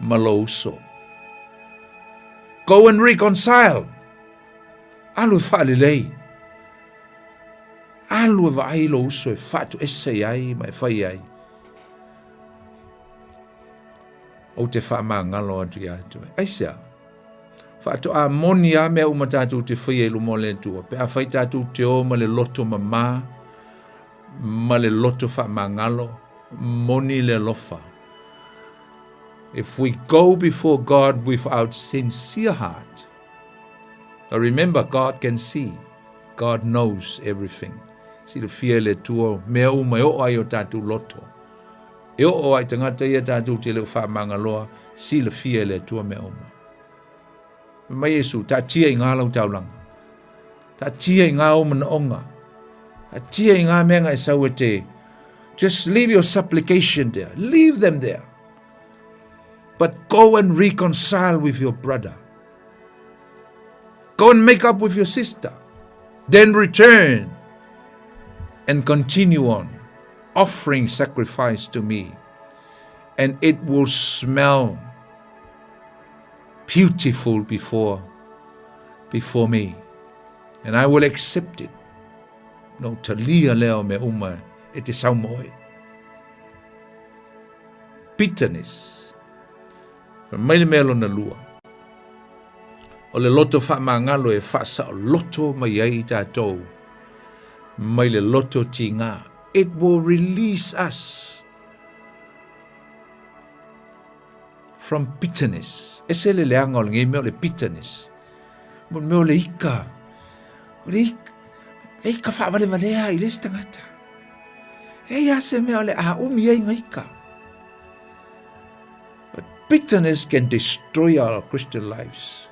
ma lou uso. Go and reconcile. Alu e faalelei. Alu e vaai lou uso e faatuese i ai ma e fai ai. Ou te faamagalo atu ia te oe. Aisea? Faatoa moni lava mea uma tatou te faia i luma o le Atua, pe afai tatou te o ma le loto mamā, ma le loto faamagalo, moni le alofa. If we go before God without sincere heart, but remember God can see, God knows everything. Silafia e le Atua mea uma e oo ai o tatou loto. E oo ai tagata ia tatou te le o faamagaloa, silafia e le Atua mea uma. Fai mai Iesu, taatia i ngā lau taulaga. Taatia i ngā ou manaoga. Taatia i ngā mea nga e sau e te. Just leave your supplication there. Leave them there. But go and reconcile with your brother. Go and make up with your sister. Then return and continue on offering sacrifice to me. And it will smell beautiful before, before me. And I will accept it. No talia lea o mea uma e te sau ma oe. Bitterness. Fai mai le mea lona lua. O le loto faamagalo e faasaoloto mai ai i tatou mai le loto tigā. It will release us from bitterness. Ese le leaga o lenei mea o le bitterness. Mo le mea o le ika. O le ika, le ika faavalevalea i le isi tagata. Leai lava se mea o le a umi ai na ika. But bitterness can destroy our Christian lives.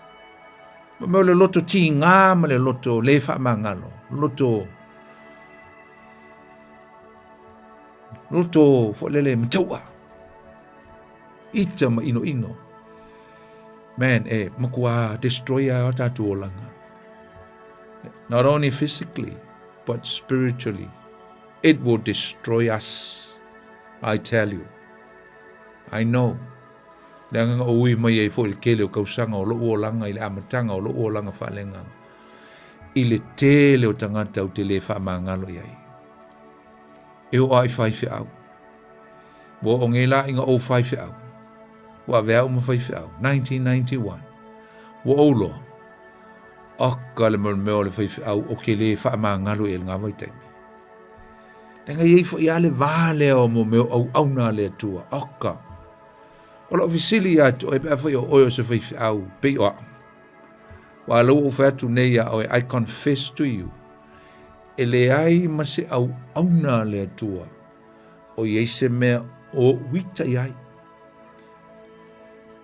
Mo mea o le loto tigā ma le loto le faamagalo, loto loto foi lele mataua. Ita ma inoino. Man, e matua destroy ai o tatou olaga. Not only physically, but spiritually. It will destroy us. I tell you. I know. Leaga na ou ui mai ai foi i le tele o tausaga o lou olaga i le amataga o lou olaga faaleagaga, i le tele o tagata ou te le faamagalo i ai. E oo lava i faifeau. Ua oo nei la ina ou faifeau. Ua avea au ma faifeau. 1991. Ua ou loa. Oka le mea o le faifeau ou te le faamagalo i ai i lena vaitaimi. Leaga e i ai foi lava le va lea o mo mea o auauna a le Atua. Oka. O lau fesili ia te oe pe afai o oe o se faifeau pei o au. Aua lea ua ou fai atu nei ia oe, I confess to you, e leai ma se auauna a le Atua o i ai se mea o ou ita i ai.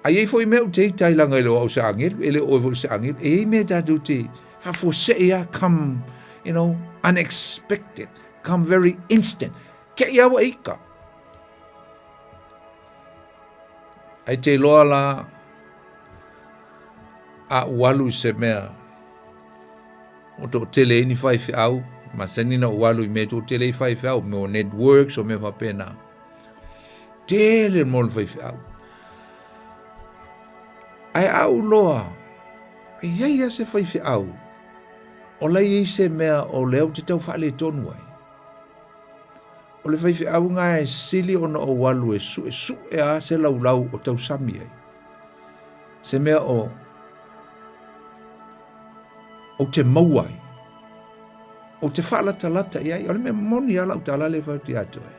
A i ai foi mea ou te ita ai leaga e le o au se agelu, e le o oe foi se agelu. E i ai mea tatou te faafuasei lava, come, you know, unexpected, come very instant. Ke i aua ika. Ai te iloa la a ou alu i se mea o toatele ai ni faifeau, masani na ou alu i mea e toatele ai faifeau, mea o networks o mea faapena. Tele mo le faifeau. Ae a ou loa, e i ai lava se faifeau o la e i ai se mea o lea ou te tau faaletonu ai. O le faifeau lena e sili ona ou alu e suesue lava se laulau o tausami ai. Se mea o ou te maua ai. Ou te faalatalata i ai. O le mea moni lava lau tala lea e fai atu ia te oe.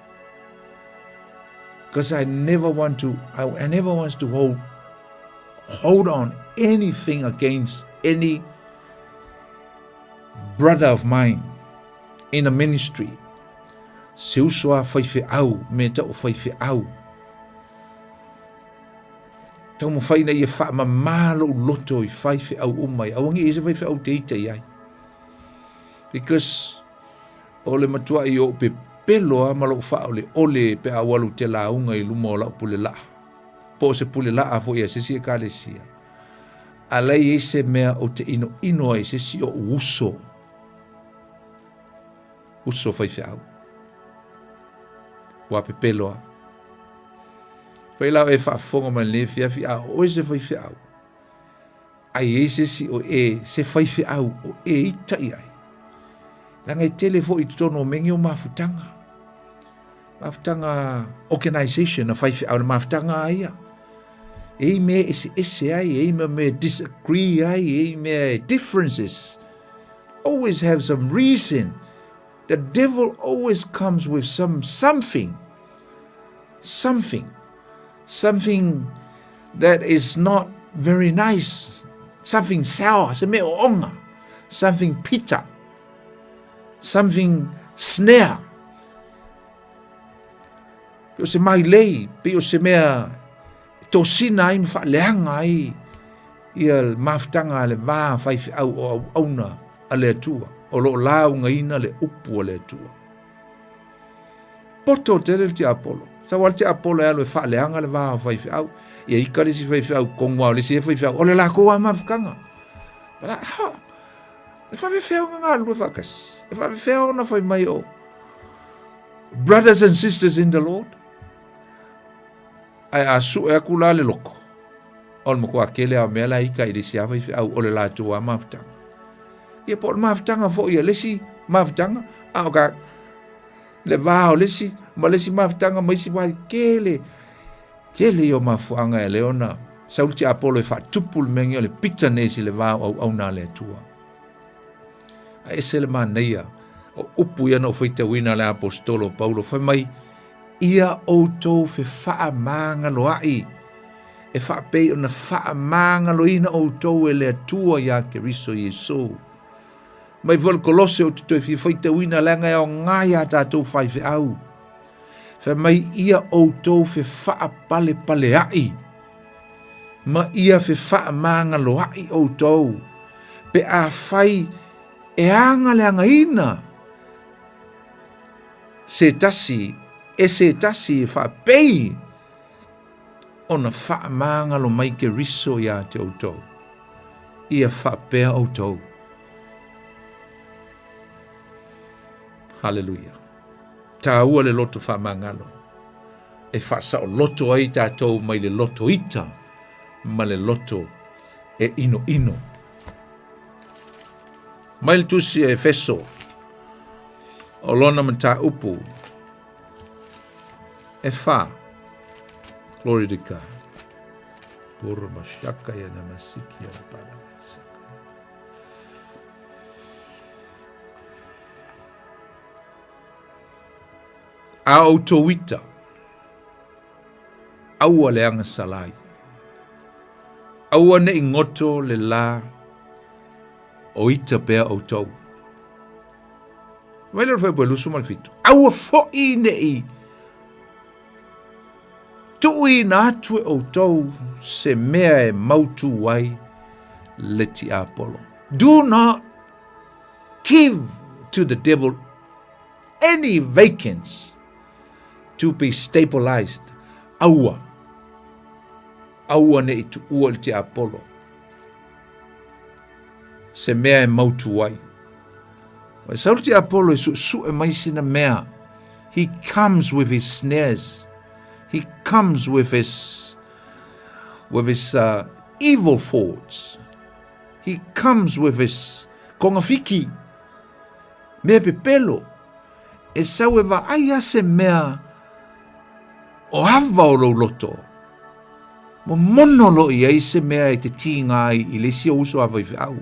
Because I never want to, I never want to hold, hold on anything against any brother of mine in a ministry. Se uso a faifeau, me tau o faifeau. Taumafai ina ia faamamā lou loto i faifeau uma ia aua ne i i ai se faifeau ou te ita i ai. Because o le matuai ou pepelo lava ma lou faaoleole pe a ou alu ou te lauga i luma o lau pule laa, po o se pule laa foi a se isi ekalesia, a la e i ai se mea ou te inoino ai i se isi ou uso, uso faifeau. Ua pepelo lava. Fai la o e faafofoga mai lenei afiafi, a o oe se faifeau, a i ai se isi o e, se faifeau o e ita i ai. Leaga e tele foi i totonu o mea nei o mafutaga. Mafutaga organization a faifeau, le mafutaga a ia. E i mea eseese ai, e i mea disagree ai, e i mea differences. Always have some reason. The devil always comes with some something, something, something that is not very nice, something sour, se mea oonga, something bitter, something snare. Pei o se mailei, pei o se mea tosina ai ma faaleaga ai ia le mafutaga a le va faifeau o auauna a le Atua, o lo o laugaina le upu a le Atua. Poto tele le tiapolo. Sau lava le tiapolo e alu e faaleaga le va o faifeau. Ia ika le isi faifeau kogu lava o le isi ea faifeau. O le lakou lava mafutaga. Pala, ha, e faafefea ona galulue faatasi? E faafefea ona fai mai o brothers and sisters in the Lord? Ae a sue atu la le loko, o le matua tele lava o mea la e ita i le isi lava faifeau o le latou lava mafutaga. Ia po o le mafutaga foi a le isi mafutaga, a o ka le va o le isi ma le isi mafutaga ma isi vai tele, tele ia o mafuaaga e ala ai ona sau le tiapolo e faatupu le mea nei o le bitterness i le va o auauna a le Atua. A ese le manaia o upu ia na ou faitauina a le Aposetolo o Paulo, fai mai, Ia outou fefaamagaloaʻi, e faapei ona faamagaloina outou e le Atua iā Keriso Iesu. Mai foi le Kolose ou te toe fia faitauina leaga e aoga iā tatou faifeau. Fai mai ia outou fefaapalepaaleaʻi ma ia fefaamagaloaʻi outou pe afai e agaleagaina se tasi e se tasi e faapei ona faamagalo mai Keriso iā te outou. Ia faapea outou. Haleluia. Tāua le loto faamagalo e faasaoloto ai tatou mai le loto ita ma le loto e inoino. Mai le tusi a Efeso, o lona mataupu e fa. Glory to God. Pura mashaka ya na masiki ya pada masaka. A outou ita, aua le agasalai. Aua ne i goto le la o ita pea outou. Mai le fuaiupu e 27. Aua foi ne i tuuina atu e outou se mea e mautu ai le tiapolo. Do not give to the devil any vacants to be stabilized. Aua. Aua ne i tuua i le tiapolo se mea e mautu ai. Ua sau le tiapolo e suesue mai sina mea. He comes with his snares. He comes with his with his uh, evil thoughts. He comes with his kongafiki. Mea pepelo. E sau e vaai a se mea o ava o lou loto. Momono loa i ai se mea e te tiga ai i le isi ou uso a faifeau,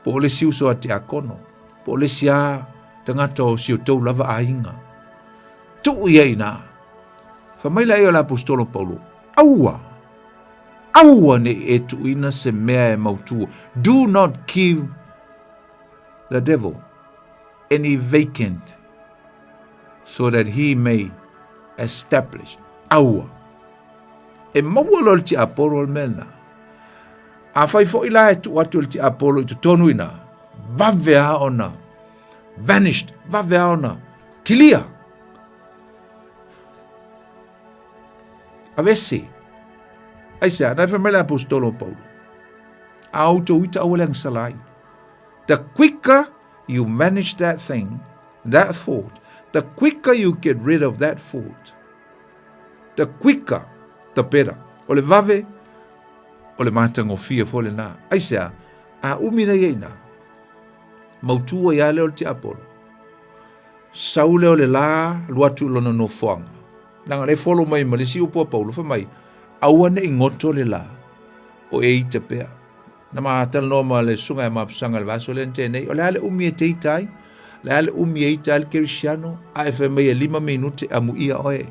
po o le isi uso a tiakono, po o le isi a tagata o si outou lava aiga. Tuu ia i ina. Fai mai laia o le aposetolo Paulo, Aua! Aua ne i e tuuina se mea e mautu. Do not give the devil any vacant so that he may establish. Aua. E maua loa le tiapolo o le mea lena. Afai foi la e tuu atu e le tiapolo i totonu i ina, vave lava ona vanished, vave lava ona kilia. Aveese. Aisea, na e fai mai le aposetolo o Paulo, a outou ita aua le agasala ai. The quicker you manage that thing, that thought, the quicker you get rid of that thought, the quicker, the better. O le vave, o le matagofie foi lena. Aisea, a umi nei ai ina, mautu ai lava lea o le tiapolo. Sau lea o le la, alu atu i lona nofoaga. Leaga o lea e folo mai ma le isi upu a Paulo, fai mai, aua ne i goto le la, o e ita pea. Na ma talanoa ma le susuga ia Mapusaga i le vaiaso lea na tea nei, o le a le umi e te ita ai? O le a le umi e ita ai le kerisiano? A e fai mai e lima minute, amuia oe.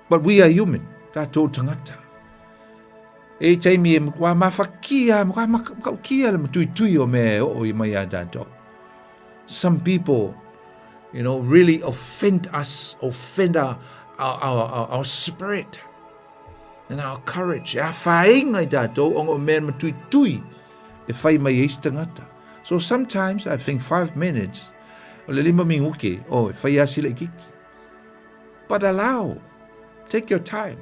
But we are human, tatou tagata. E i taimi e matua mafakia, matua matautia le matuitui o mea e oo i mai ia tatou. Some people, you know, really offend us, offend our, our, our, our spirit and our courage. E afaina i tatou ona o mea matuitui e fai mai ai isi tagata. So sometimes I think 5 minutes, o le 5 minuke, oh, e fai lava sila itiiti. But allow, take your time.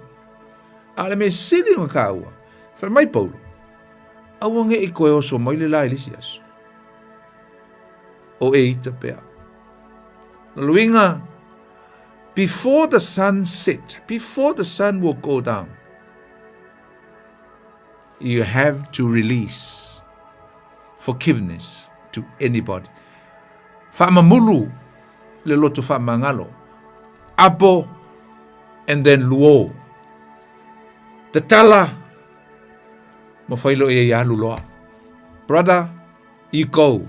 A o le mea sili ona taua, fai mai Paulo, aua ne i toe oso mai le la i le isi aso. O e ita pea. Lona uiga, before the sun set, before the sun will go down, you have to release forgiveness to anybody. Faamamulu le loto faamagalo. Apo and then luo. Tatala ma fai loa ia alu loa. Brother, you go,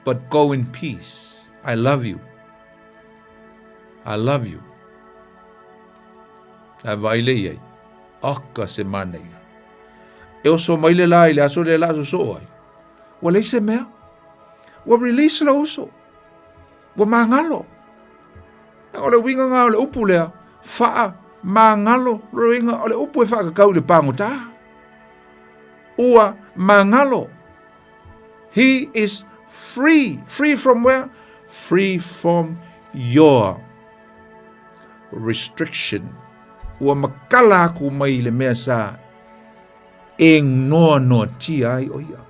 but go in peace. I love you. I love you. Ae vaai lea i ai. Oka se manaia. E oso mai le la i le aso lea la sosoo ai. Ua leai se mea. Ua release lou uso. Ua magalo. O le uiga lena o le upu lea, faa magalo, le uiga o le upu e faakakau i le pagota. Ua magalo. He is free. Free from where? Free from your restriction. Ua makala aku mai i le mea sa e noanoatia ai o ia.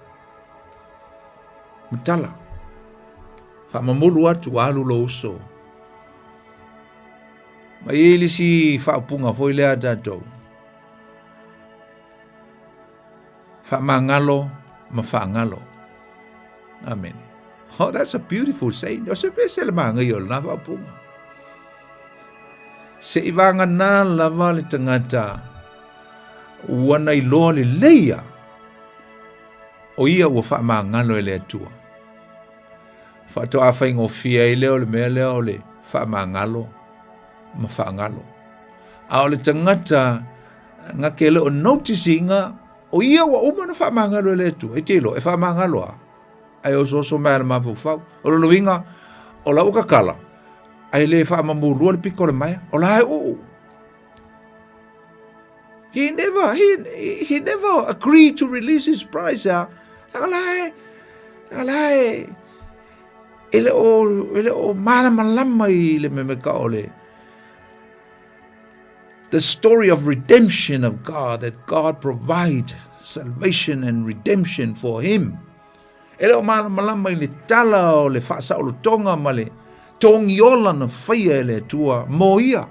Matala. Faamamulu atu ua alu lou uso. Ma i ai le isi faaupuga foi lea a tatou. Faamagalo ma faagalo. Amene. Oh, that's a beautiful saying. O se pese le māngai o lena faaupuga. Se i vagana lava le tagata ua na iloa lelei ia o ia ua faamagalo e le Atua. Faatoa faigofie ai lea o le mea lea o le faamagalo ma faagalo. A o le tagata na ke le o notice ina o ia ua uma ona faamagalo e le Atua. E te iloa, e faamagalo a, ae osooso mai lava le mafaufau. O lona uiga, o la ua kakala, ae le faamamulua le pito o le maea, o la e uu. He never, he, he never agreed to release his prize. A, la e, la e, e le o, e le o malamalama i le memeka o le, the story of redemption of God, that God provide salvation and redemption for him. E le o malamalama i le tala o le faasaolotoga ma le togiola na faia e le Atua mo ia.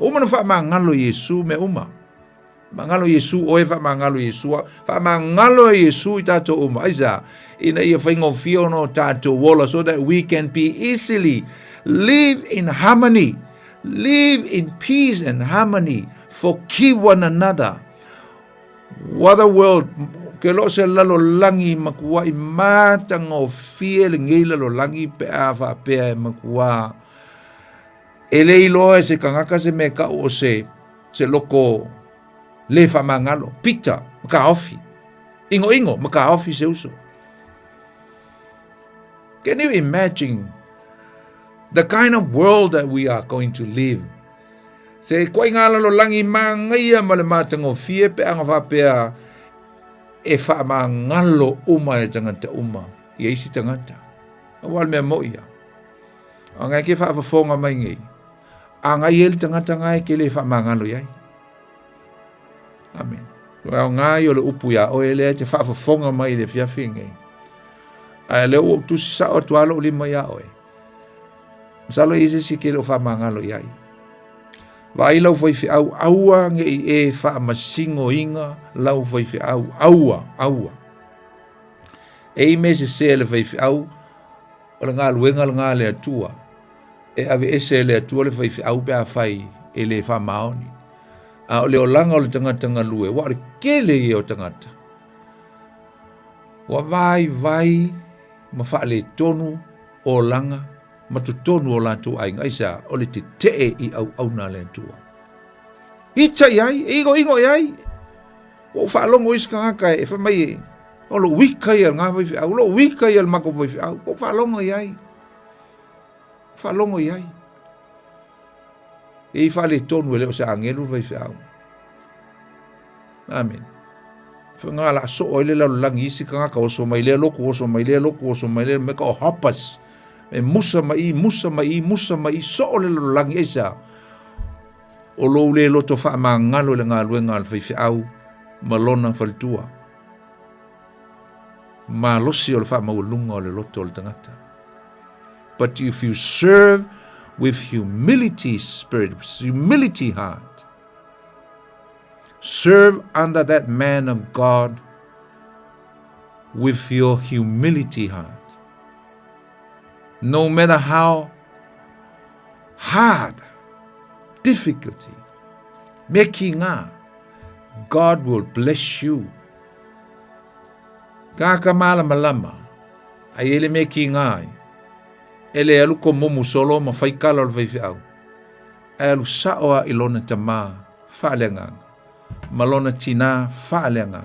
Ua uma ona faamagalo e Iesu mea uma. Magalo Iesu oe, faamagalo Iesu au. Faamagalo e Iesu i tatou uma. Aisea? Ina ia faigofie ona o tatou ola so that we can be easily live in harmony, live in peace and harmony, forgive one another. What a world! Ke lo se lalolagi makuaʻi matagofie lenei lalolagi pe a faapea e makuā. E le iloa e se tagata se mea e tau o se. Se loko le faamagalo, pita ma taofi, igoigo ma taofi se uso. Can you imagine the kind of world that we are going to live? Se ituaiga lalolagi manaia ma le matagofie pe a na faapea e faamagalo uma e tagata uma ia isi tagata. Aua o le mea moʻi ia. A e ke faafofoga mai nei, a nai e le tagata na e ke le faamagalo iai. Amen. O aoga ia o le upu iā oe lea e te faafofoga mai i le afiafi nei. Ae lea ua ou tusi sao atu lava lou lima iā oe. Masalo e i ai se isi e ke le o faamagalo i ai. Vaai lau faifeau, aua ne i e faamasinoina lau faifeau, aua, aua. E i ai mea sese a le faifeau, o le galuega lena a le Atua. E aveese e le Atua le faifeau pe afai e le faamaoni. A o le olaga o le tagata galue, aua o le tele ia o tagata, ua vaivai ma faaletonu olaga ma totonu o latou aiga. Aisea? O le tetee i auauna a le Atua. Ita i ai, e igoigo i ai. Ua ou faalogo i isi tagata e fai mai e, o lou ika ia i lena faifeau, o lou ika ia i le matou faifeau. Ua ou faalogo i ai. Faalogo i ai. E i faaletonu e le o se agelu le faifeau. Amene. Whainga la soo ai le lalolagi isi tagata oso mai lea lotu, oso mai lea lotu, oso mai lea, me ka o hoppers. E musa mai i, musa mai i, musa mai i, soo le lalolagi aisea? O lou le loto faamagalo i le galuega a le faifeau ma lona faletua. Malosi o le faamaualuga o le loto o le tagata. But if you serve with humility spirit, with humility heart, serve under that man of God with your humility heart. No matter how hard, difficulty, mea kīgā, God will bless you. Kāka malamalama, ai e le mea kīgā ai, e le alu komomu solo ma fai kala o le faifeau, ae alu sao a i lona tamā faaleagaga ma lona tinā faaleagaga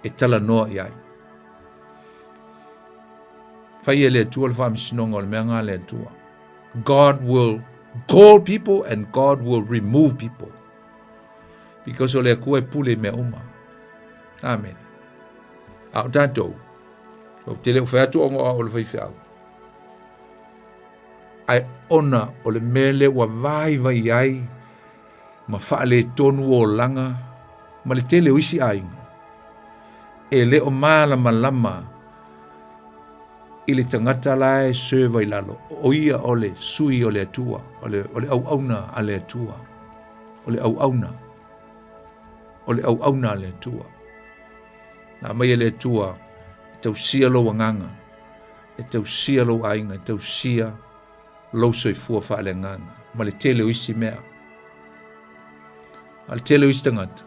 e talanoa i ai. Fai e le Atua le faamasinoga o le mea nga a le Atua. God will call people and God will remove people. Because o le Atua e pule i mea uma. Amen. A o tatou, ou te le o fai atu ona o au o le faifeau. Ae ona o le mea lea ua vaivai ai ma faaletonu olaga ma le tele o isi aiga, e le o malamalama i le tagata la e serve i lalo, o ia o le sui o le Atua, o le, o le auauna a le Atua, o le auauna, o le auauna a le Atua. Na aumai e le Atua e tausia lou agaga, e tausia lou aiga, e tausia lou soifua faaleagaga ma le tele o isi mea. A le tele o isi tagata,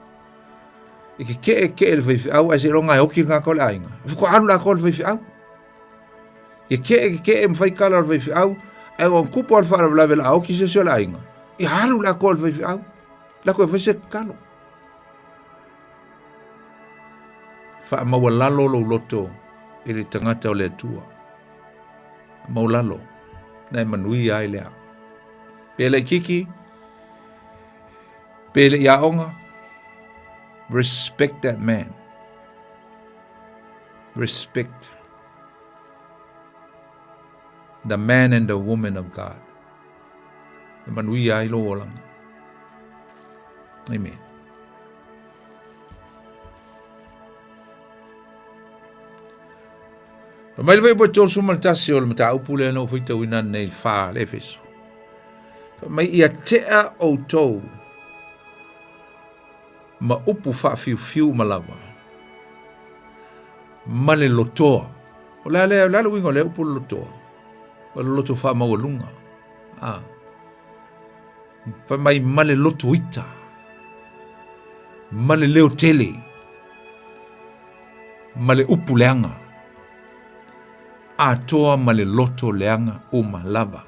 e kekeʻe le faifeau ae seiloga e oki le tagata o le aiga. E faatoa alu latou i le faifeau. Kekeʻe kekeʻe ma fai kala o le faifeau, ae ua tupu lava le faalavelave o le a oki se isi o le aiga, ia alu le atoa i le faifeau. Lako e fai se tatalo. Faamaualalo lou loto i le tagata o le Atua. Maualalo, na e manuia ai lea. Pe laitiiti, pe le i aoga, respect that man. Respect the man and the woman of God. E manuia ai lou olaga. Amen. Fai mai le fuaiupu 31 o le mataupu lea na ou faitauina nei le fa le Efeso. Fai mai ia tea outou ma upu faafiufiu uma lava ma le lotoa. O le a le, o le a le uiga o lea upu le lotoa? O le loto faamaualuga. Ah. Fai mai ma le loto ita, ma le leo tele, ma le upu leaga, atoa ma le loto leaga uma lava.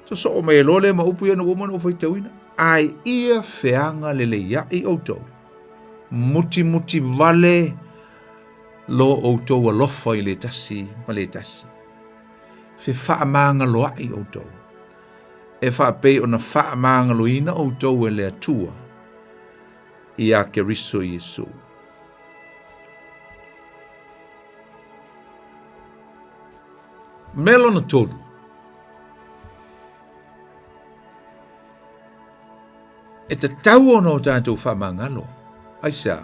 Sosoo mai ai loa lea ma upu ia na ua uma ona ou faitauina, Ae ia feagaleleiaʻi ʻoutou, mutimuti vale lo ʻoutou alofa i le tasi ma le tasi. Fefaamagaloaʻi ʻoutou, e faapei ona faamagaloina ʻoutou e le Atua iā Keriso Iesū. Mea lona tolu. E tatau ona o tatou faamagalo. Aisea?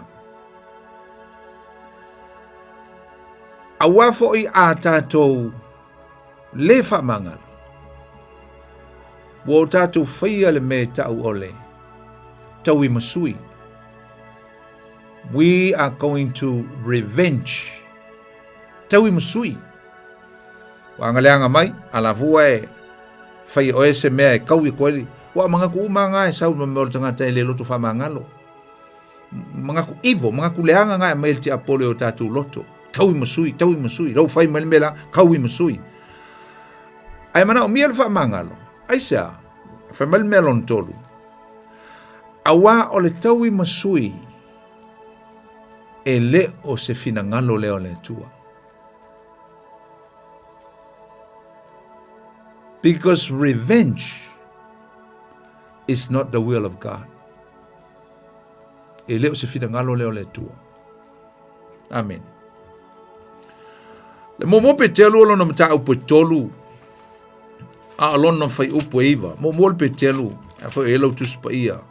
Aua foi a tatou le faamagalo, ua o tatou faia le mea e ta'u o le taui ma sui. We are going to revenge. Taui ma sui. Ua agaleaga mai, a la fua e fai oe se mea e kaui koe li. Ua mangaku uma nga e sau ma mea o le tagata e le loto faamagalo. Mangaku ivo, mangaku leaga nga e mai le tiapolo e o tatou loto. Taui ma sui, taui ma sui, lau fai mai le mea la, kaui ma sui. Ae manaomia le faamagalo, aisea? Fai mai le mea lona tolu. Aua o le taui ma sui e le o se finagalo lea o le Atua. Because revenge is not the will of God. E le o se finagalo lea o le Atua. Amen. Le muamua Petelu o lona mataupu e tolu, a o lona fuaiupu e iva. Muamua le Petelu, a foi e lau Tusi Paia.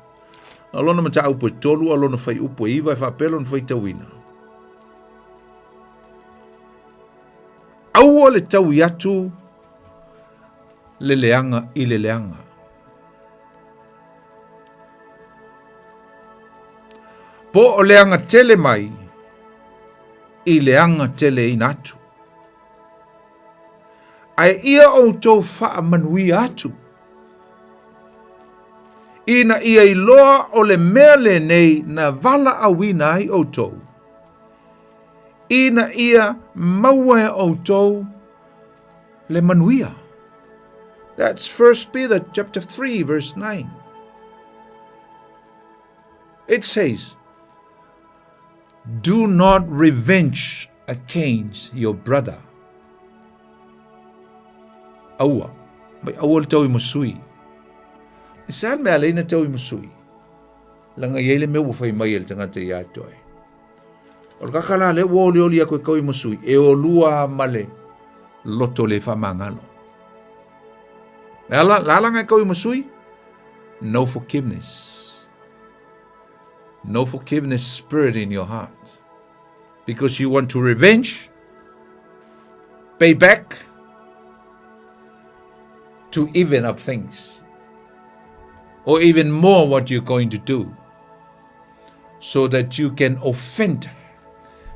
A o lona mataupu e tolu, a o lona fuaiupu e iva, e faapea lona faitauina. Aua le taui atu le leaga i le leaga. Po o le aga tele mai i le aga teleina atu. Ae ia outou faamanuia atu, ina ia iloa o le mea lenei na valaauina ai outou, ina ia maua e outou le manuia. That's 1 Peter chapter 3 verse 9. It says, Do not revenge against your brother. Aua, mai aua le taui ma sui. E sa le mea alei na taui ma sui. Langa i ai le mea ua fai mai e le tagata ia te oe. O le kaka la lea ua olioli aku e kaui ma sui, e olua ma le loto le faamagalo. Le ala, la ala ngai kaui ma sui, no forgiveness. No forgiveness spirit in your heart. Because you want to revenge, pay back, to even up things. Or even more what you're going to do. So that you can offend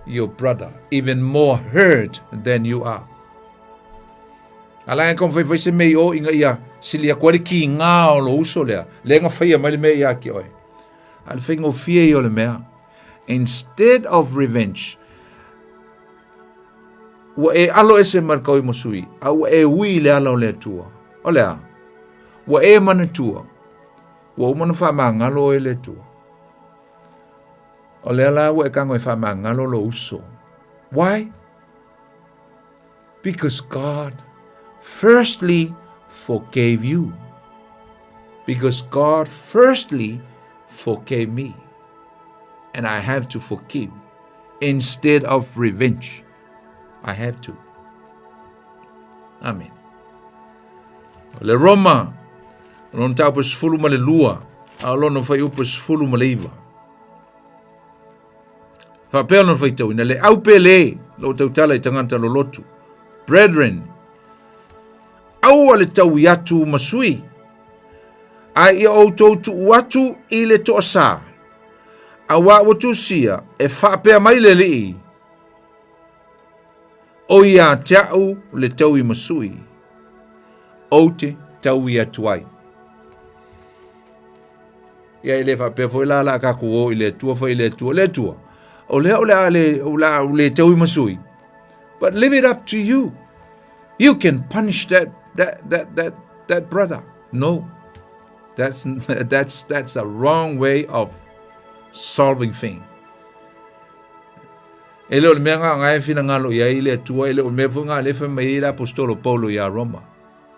your brother even more hurt than you are. Ala e kong fai se mei o inga ia sili aku ali ki ngā o lo uso lea. Le nga whaia mai le mea ia ki oe. A le whaingo fie i o le mea. Instead of revenge, ua e alo ese mai le kaui masui, a ua e ui i le ala o le Atua. O le a? Ua e manatua. Ua uma ona faamagalo oe e le Atua. O lea la ua e tago e faamagalo lou uso. Why? Because God firstly forgave you. Because God firstly forgave me. And I have to forgive instead of revenge. I have to. Amen. O le Roma, o lona mataupu e 12, a o lona fuaiupu e 19. Faapea lona faitauina, le au pele, lou tautala i tagata lolotu. Brethren, aua le taui atu ma sui, a ia outou tuu atu i le toasā, auā ua tusia e faapea mai le Alii, O ia te a'u le taui ma sui, ou te taui atu ai. Ia e le faapea foi la la tatou o i le Atua fai i le Atua, le Atua, o lea o le a le, o le a le taui ma sui. But leave it up to you. You can punish that, that, that, that. that brother. No. That's, that's, that's a wrong way of solving thing. E le o le mea ngā ngai finangalo i ai le Atua, e le o le mea foi ngā le whai mai i le apostolo Paulo i a Roma.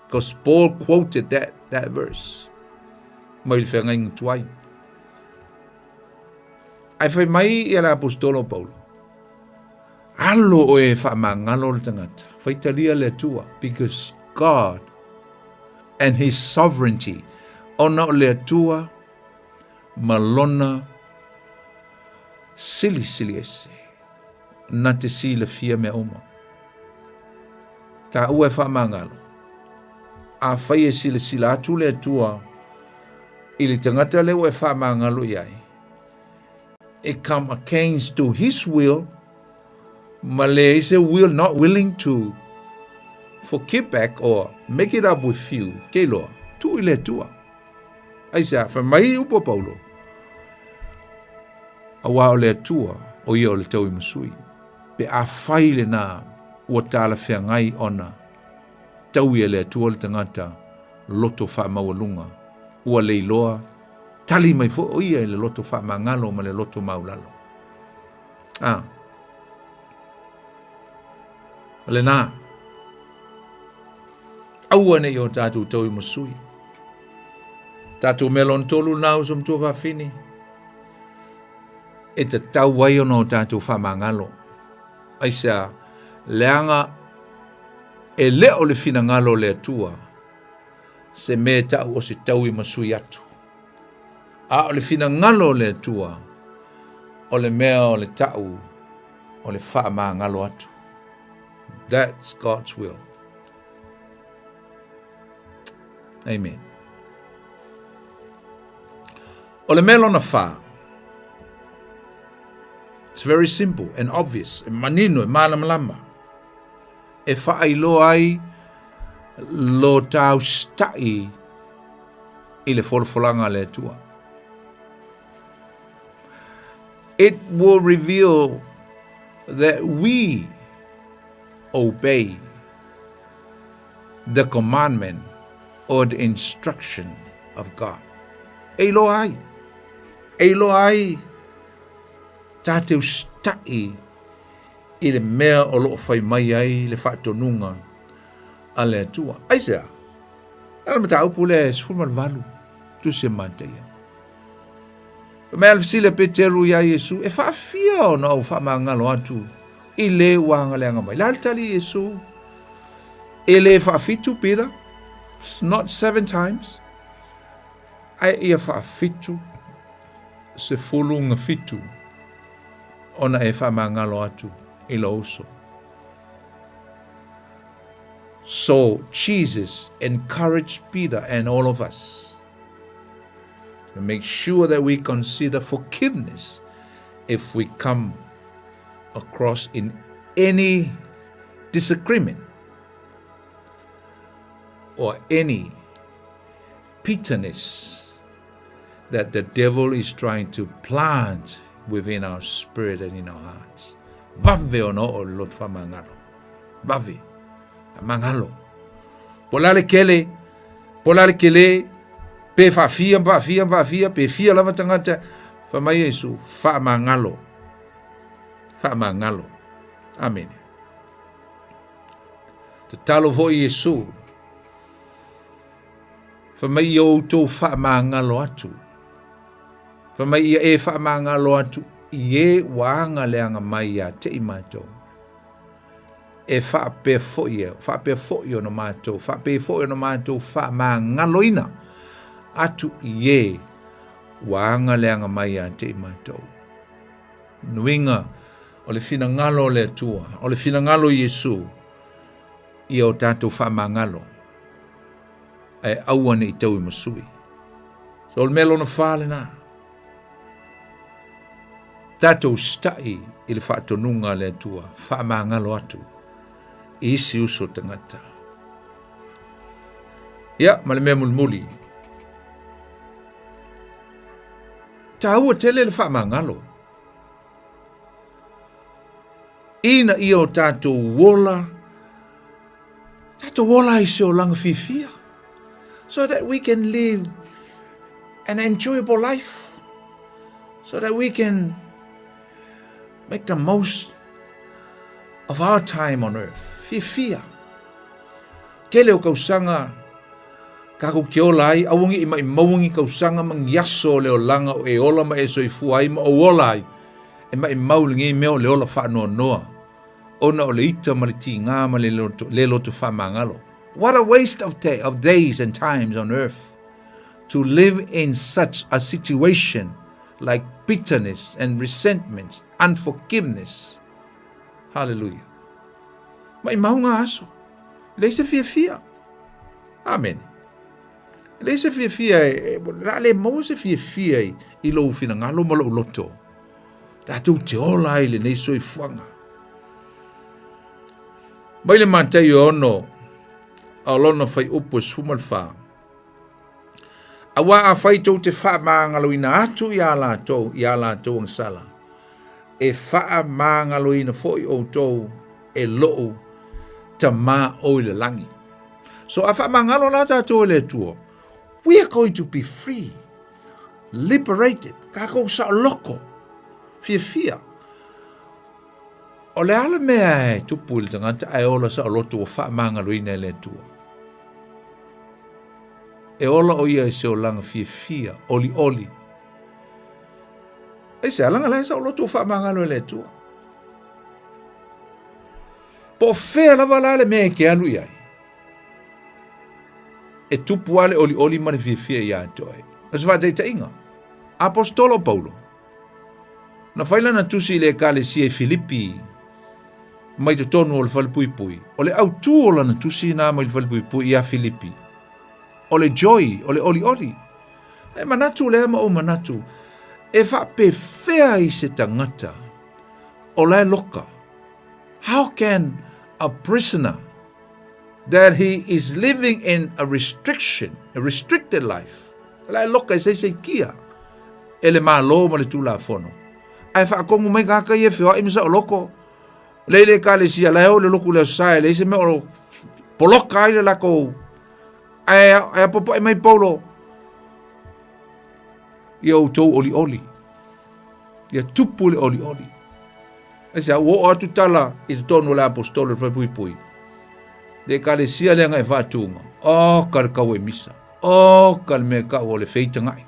Because Paul quoted that, that verse. Mai le whangai tuai. Ae fai mai ia le Aposetolo o Paulo, Alo oe e faamagalo le tagata, faitalia le Atua, because God and His sovereignty, ona o le Atua ma Lona silisili ese, na te silafia mea uma. Taua e faamagalo, afai e silasila atu le Atua i le tagata lea ua e faamagalo i ai, e come against to his will, ma leai se will, not willing to forgive back or make it up with you, ke iloa, tuu i le Atua. Aisea, fai mai upu a Paulo, Auā o le Atua, o ia o le tauimasui, pe afai lenā ua talafeagai ona taui e le Atua le tagata loto faamaualuga, ua leiloa, tali mai foi o ia i le loto faamagalo ma le loto maulalo. A. O lenā, aua ne i o tātou tauimasui. Tātou mea lona tolu nā uso matua fafine, e tatau ai ona o tātou faamagalo. Aisea, leaga e le o le finagalo o le Atua se mea e ta'u o se taui ma sui atu. A o le finagalo o le Atua, o le mea o le ta'u o le faamagalo atu. That's God's will. Amen. O le mea lona whā. It's very simple and obvious. E manino, e malamalama. E faailoa ai lo tausita'i i le folafolaga a le Atua. It will reveal that we obey the commandment or the instruction of God. E iloa ai. E iloa ai tātou sita'i i le mea o lo o fai mai ai le faatonuga a le Atua. Aisea? A le mataupu lea e 18, Tusi a Mataia. Fai mai a le fesili a Peteru iā Iesu, E faafia ona ou faamagalo atu i le ua agaleaga mai? Le a le tali a Iesu? E le faafitu, Peter, it's not seven times, ae ia faafitu sefulu gafitu ona e faamagalo atu i lou uso. So Jesus encouraged Peter and all of us to make sure that we consider forgiveness if we come across in any disagreement or any bitterness that the devil is trying to plant within our spirit and in our hearts. Vave ona oo le loto faamagalo. Vave. Faamagalo. Po o le a le kele, po o le a le kele, pe faafia ma faafia ma faafia, pe fia lava tagata, fai mai Iesu, faamagalo. Faamagalo. Amene. Tatalo foi Iesu, Fai mai ia outou faamagalo atu. Fai mai ia e faamagalo atu i e ua aga leaga mai ia te i matou. E faapea foi e, faapea foi ona matou, faapea foi ona matou faamagaloina atu i e ua aga leaga mai ia te i matou. Nuiga o le finagalo o le Atua, o le finagalo o Iesu, ia o tatou faamagalo. Ae aua ne i tau i masui. So o le mea lona whā lenā. Tatou sita'i i le faatonuga a le Atua, faamagalo atu i isi uso tagata. Ia, ma le mea mulimuli. Tāua tele le faamagalo. Ina ia o tatou ola, tatou ola ai se olaga fiafia. So that we can live an enjoyable life. So that we can make the most of our time on earth. Fiafia. Tele o kausaga tatou te ola ai, aua ne i maumau ni kausaga ma ni aso o le olaga o e ola ma e soifua ai ma ou ola ai, e maumau lenei mea o le ola faanoanoa, ona o le ita ma le tiga ma le le loto faamagalo. What a waste of, day, of days and times on earth to live in such a situation like bitterness and resentment, unforgiveness. Hallelujah. Maumau ngā aso. Leai se fiafia. Amene. Leai se fiafia, e, la le maua se fiafia i, i lou finagalo ma lou loto. Tatou te ola ai lenei soifuaga. Mai le Mataio 6, a o lona fuaiupu e 14. Auā afai tou te faamagaloina atu iā latou i a latou agasala, e faamagaloina foi outou e lou Tama o i le lagi. So a faamagalo la tatou e le Atua, we are going to be free, liberated, tatou saoloko, fiafia. O le a le mea e tupu i le tagata ae ola saoloto ua faamagaloina e le Atua? E ola o ia i se olaga fiafia, olioli. Aisea, leaga la e saoloto ua faamagalo e le Atua. Po o fea lava la le mea e te alu i ai, e tupu lava le olioli ma le fiafia ia te oe. O se faataitaiga, Aposetolo Paulo, na fai lana tusi i le Ekalesia i Filipi mai totonu o le falepuipui. O le autū o lana tusi na mai le falepuipui ia Filipi, o le joy, o le olioli. E manatu lea ma ou manatu, e faapefea i se tagata o la e loka. How can a prisoner that he is living in a restriction, a restricted life, la e loka e saisaitia e le Malo ma le Tulafono, ae faatonu mai tagata ia e feoai ma saoloko, lea i le Ekalesia, la e o i le lotu i le Aso Sa, e leai se mea o poloka ai le latou, ae apoapoai mai Paulo, ia outou olioli, ia tupu le olioli. Aisea, ua oo atu tala i totonu o le aposetolo i le falepuipui, le Ekalesia lea na e faatuga, oka le tau e misa, oka le mea e tau o le feitaga'i.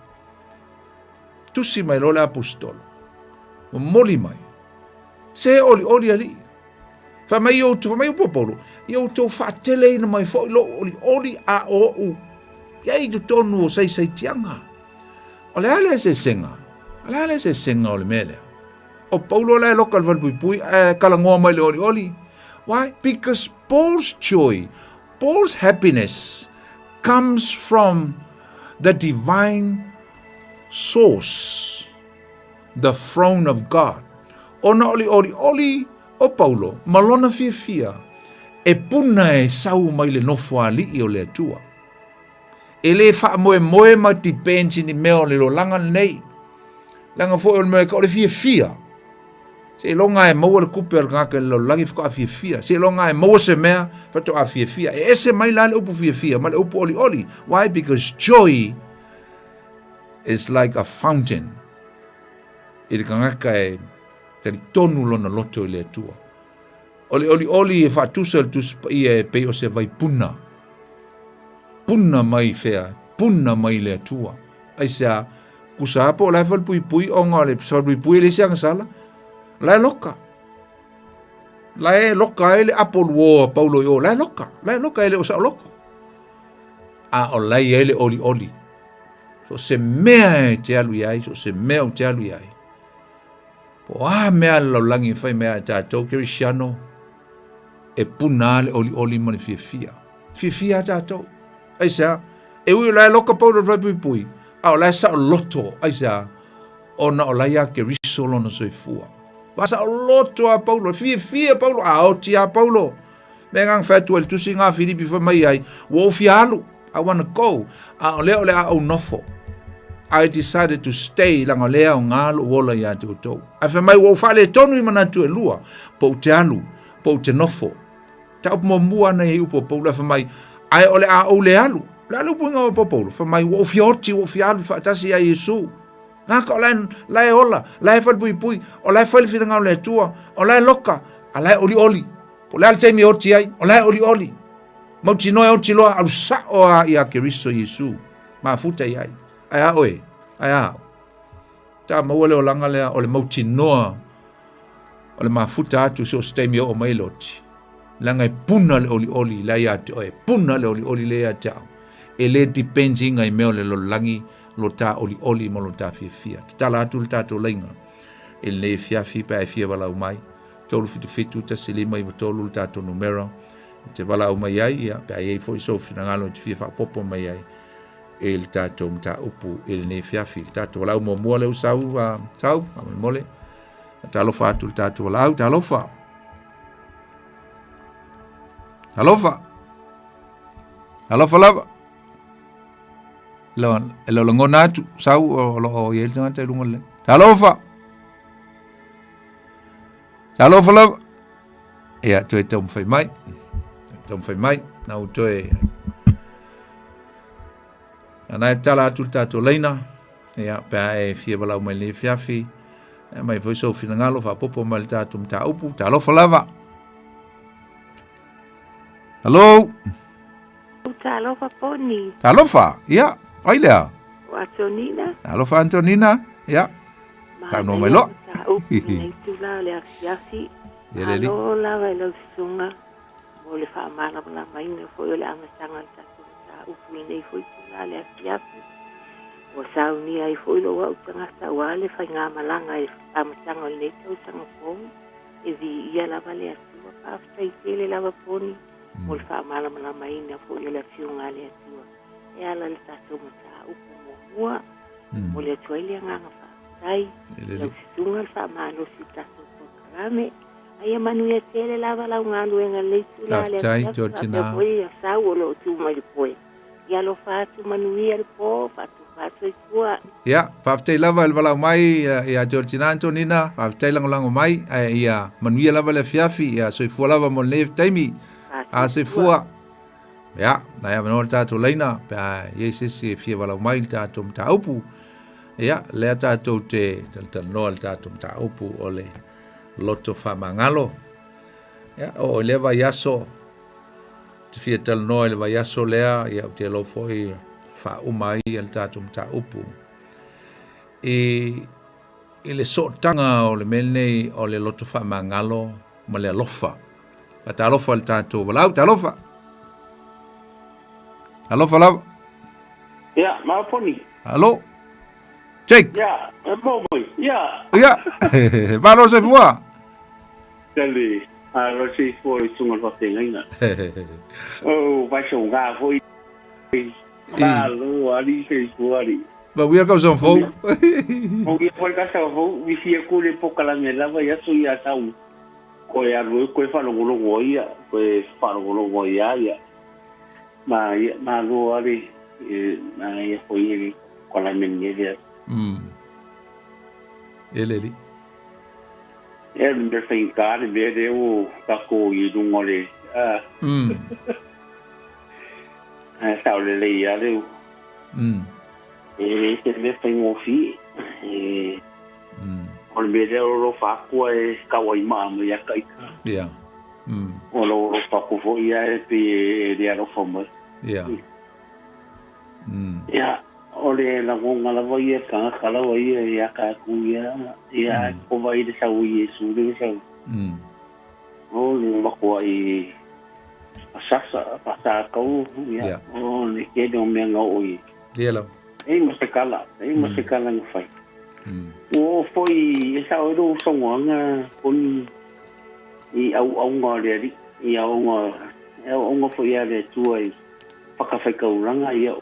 Tusi mai loa le aposetolo, momoli mai, se olioli alii. Fai mai outou, fai mai upu a Paulo, ia outou faateleina mai foi lou olioli a o ou i ai i totonu o saisaitiaga. O le a le eseesega? O le a le eseesega o le mea lea? O Paulo la e loka i le falepuipui ae talanoa mai i le olioli. Why? Because Paul's joy, Paul's happiness comes from the divine source, the throne of God. Ona o le olioli o Paulo ma lona fiafia e puna e sau mai le nofo ali'i o le Atua. E le faamoemoe ma depends i ni mea o le lolaga lenei. Leaga foi o le mea o le fiafia. Seiloga e maua le tupe a le tagata i le lalolagi faatoa fiafia. Seiloga e maua se mea faatoa fiafia. E ese mai la le upu fiafia ma le upu olioli. Why? Because joy is like a fountain i le tagata e talitonu lona loto i le Atua. O le olioli e faatusa i le Tusi Paia e pei o se vai puna. Puna mai fea? Puna mai le Atua. Aisea? Tusa lava po o la e falepuipui ona o le falepuipui e leai se agasala. La e loka. La e loka ai le apo luo a Paulo i o. La e loka. La e loka e le o saoloko. A o la e i ai le olioli. So o se mea e te alu i ai, so o se mea ou te alu i ai. Po o a mea a le lalolagi e fai mai ia tatou Kerisiano, e puna a le olioli ma le fiafia. Fiafia a tatou. Aisea? E ui o la e loka Paulo i le falepuipui, a o la e saoloto, aisea? Ona o la ia Keriso lona soifua. Ua saoloto a Paulo, fiafia Paulo, a oti a Paulo. Me agaga fai atu ai le tusi ngā Filipi fai mai ai, ua ou fia alu, I wanna go, a o lea o le a ou nofo. I decided to stay, leaga o lea e aoga lou ola ia te outou. Ae fai mai, ua ou faaletonu i manatu e lua, po ou te alu, po ou te nofo. Mataupu muamua ana i ai upu a Paulo, ae fai mai, ae o le a ou le alu. O le a le upuiga o Paulo? Fai mai, ua ou fia oti, ua ou fia alu faatasi ia Iesu. Gaka o la e, la e ola, la e falepuipui, o la e fai le finagalo o le Atua, o la e loka, a la e olioli. Po o le a le taimi e oti ai, o la e olioli. Mautinoa e oti loa, alu sao lava ia Keriso Iesu. Mafuta i ai. Ae a oe? Ae a au? Ta maua le olaga lea o le mautinoa o le mafuta atu so o se taimi e oo mai le oti. Leaga e puna le olioli la ia te oe, puna le olioli le ia te au. E le depends inga i mea o le lalolagi lo ta olioli ma lo ta fiafia. Tatala atu le tatou laina i lenei afiafi pe a e fia valaau mai. 377 1593 le tatou numera e te valaau mai ai, ia, pe a i ai foi sou finagalo e te fia faaopoopo mai ai i le tatou mataupu i lenei afiafi. Le tatou valaau muamua lea ua sau, sau, faamolemole. Talofa atu le tatou valaau, talofa. Talofa. Talofa lava. E le o lagona atu, sau o lo o i ai le tagata i luga o le. Talofa. Talofa lava. Ia, toe taumafai mai. Taumafai mai. Na u toe... Ana e tala atu le tatou laina. Ia, pe a e fia valaau mai lenei afiafi. E mai foi sou finagalo, faaopoopo mai le tatou mataupu. Talofa lava. Hello. Talofa Poni. Talofa. Ia, ai lea. O Antonina. Talofa Antonina. Ia. Saunoa mai loa. Mataupu lenei itula o le afiafi. Ia le alii. Malo lava i lau susuga mo le faamalamalamaina foi o le amataga o le tatou mataupu i lenei foi itula o le afiafi. Ua saunia ai foi lou au tagata aua le faigamalaga i le amataga o lenei tausaga fou. E viia lava le Atua. Faafetai tele lava Poni mo le faamalamalamaina foi o le Afioga a le Atua e ala i le tatou mataupu muamua. Momoli atu ai le agaga faafetai i lau susuga le faamalosi i le tatou polokalame. A ia manuia tele lava lau galuega i lenei itula o le afiafi faapea foi ia Sau o lo o tu mai le poe. Ia alofa atu manuia le po, faatofa atu soifua. Ia, faafetai lava i le valaau mai ia Georgina Antonina, faafetai lagolago mai, ae ia manuia lava le afiafi, ia soifua lava mo lenei taimi. A soifua. Ia, nai avanoa le tatou laina, pe a i ai se isi e fia valaau mai i le tatou mataupu. Ia, lea tatou te talatalanoa i le tatou mataupu o le loto faamagalo. Ia, oo i lea vaiaso, te fia talanoa i le vaiaso lea, ia, ou te iloa foi faauma ai le tatou mataupu. I, i le sootaga o le mea lenei o le loto faamagalo ma le alofa. Faatalofa i le tatou valaau, talofa. Alofa lava. Ia, Maoponi. Alo. Jake. Ia, e mo mai. Ia. Ia. Malo soifua. Tele, malo soifua i susuga i le faafeagaiga. Oh, vai sau ngā foi. Malo ali soifua ali. Ba wia kau sau fou. O ia foi ka sau fou, visi aku le pokalame lava ia so ia sau. Koe alu ai koe faalogologo ai ia, koe faalogologo ai ia ia. Ma ia malo ale e ma ia foi ele pokalame ni ele. Ele li. E le mea faigata le mea lea ua tatou i luga o le a. Ae sao lelei lava le E le se mea faigofie. E O le mea lea o lo alofa atu ae tau ai maa mai ia ka ita. Ia. O lo alofa atu foi ae pei e le alofa mai. Ia. Ia, o le lagona lava ia tagata lava ia ia ka atu ia, ia kova i le sau o Iesu le sau. O le makuai asasa, pasakau, ia, o le tele o mea na oo i. Ia lava. Ei ma se kala, ei ma se kala na fai. Ua oo foi e sao ai lou saunoaga Koni i auauna o le Alii, i auauna, e auauna foi a le Atua i fatafaitaulaga ia.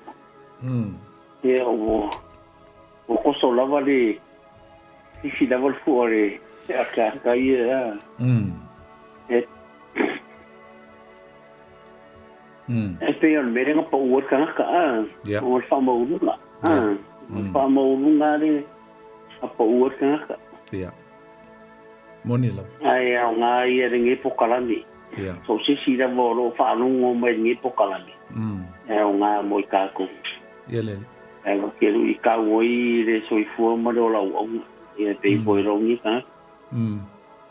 Ia ua ua koso lava le sisi lava le fua o le ataata ia. E E pei o le mea lea na pau ai le tagata, a, o le faamaualuluga, a, o le faamaualuluga lea na pau ai le tagata. Ia. Moni lava. Ae aoga ia lenei pokalame. Ia. So o se isi lava o lo o faalogo mai i lenei pokalame. E aoga mo i tatou. Ia le. Ae ua ke luitau ai le soifua ma le ola auauna. Ia pei foi lou nei tagata.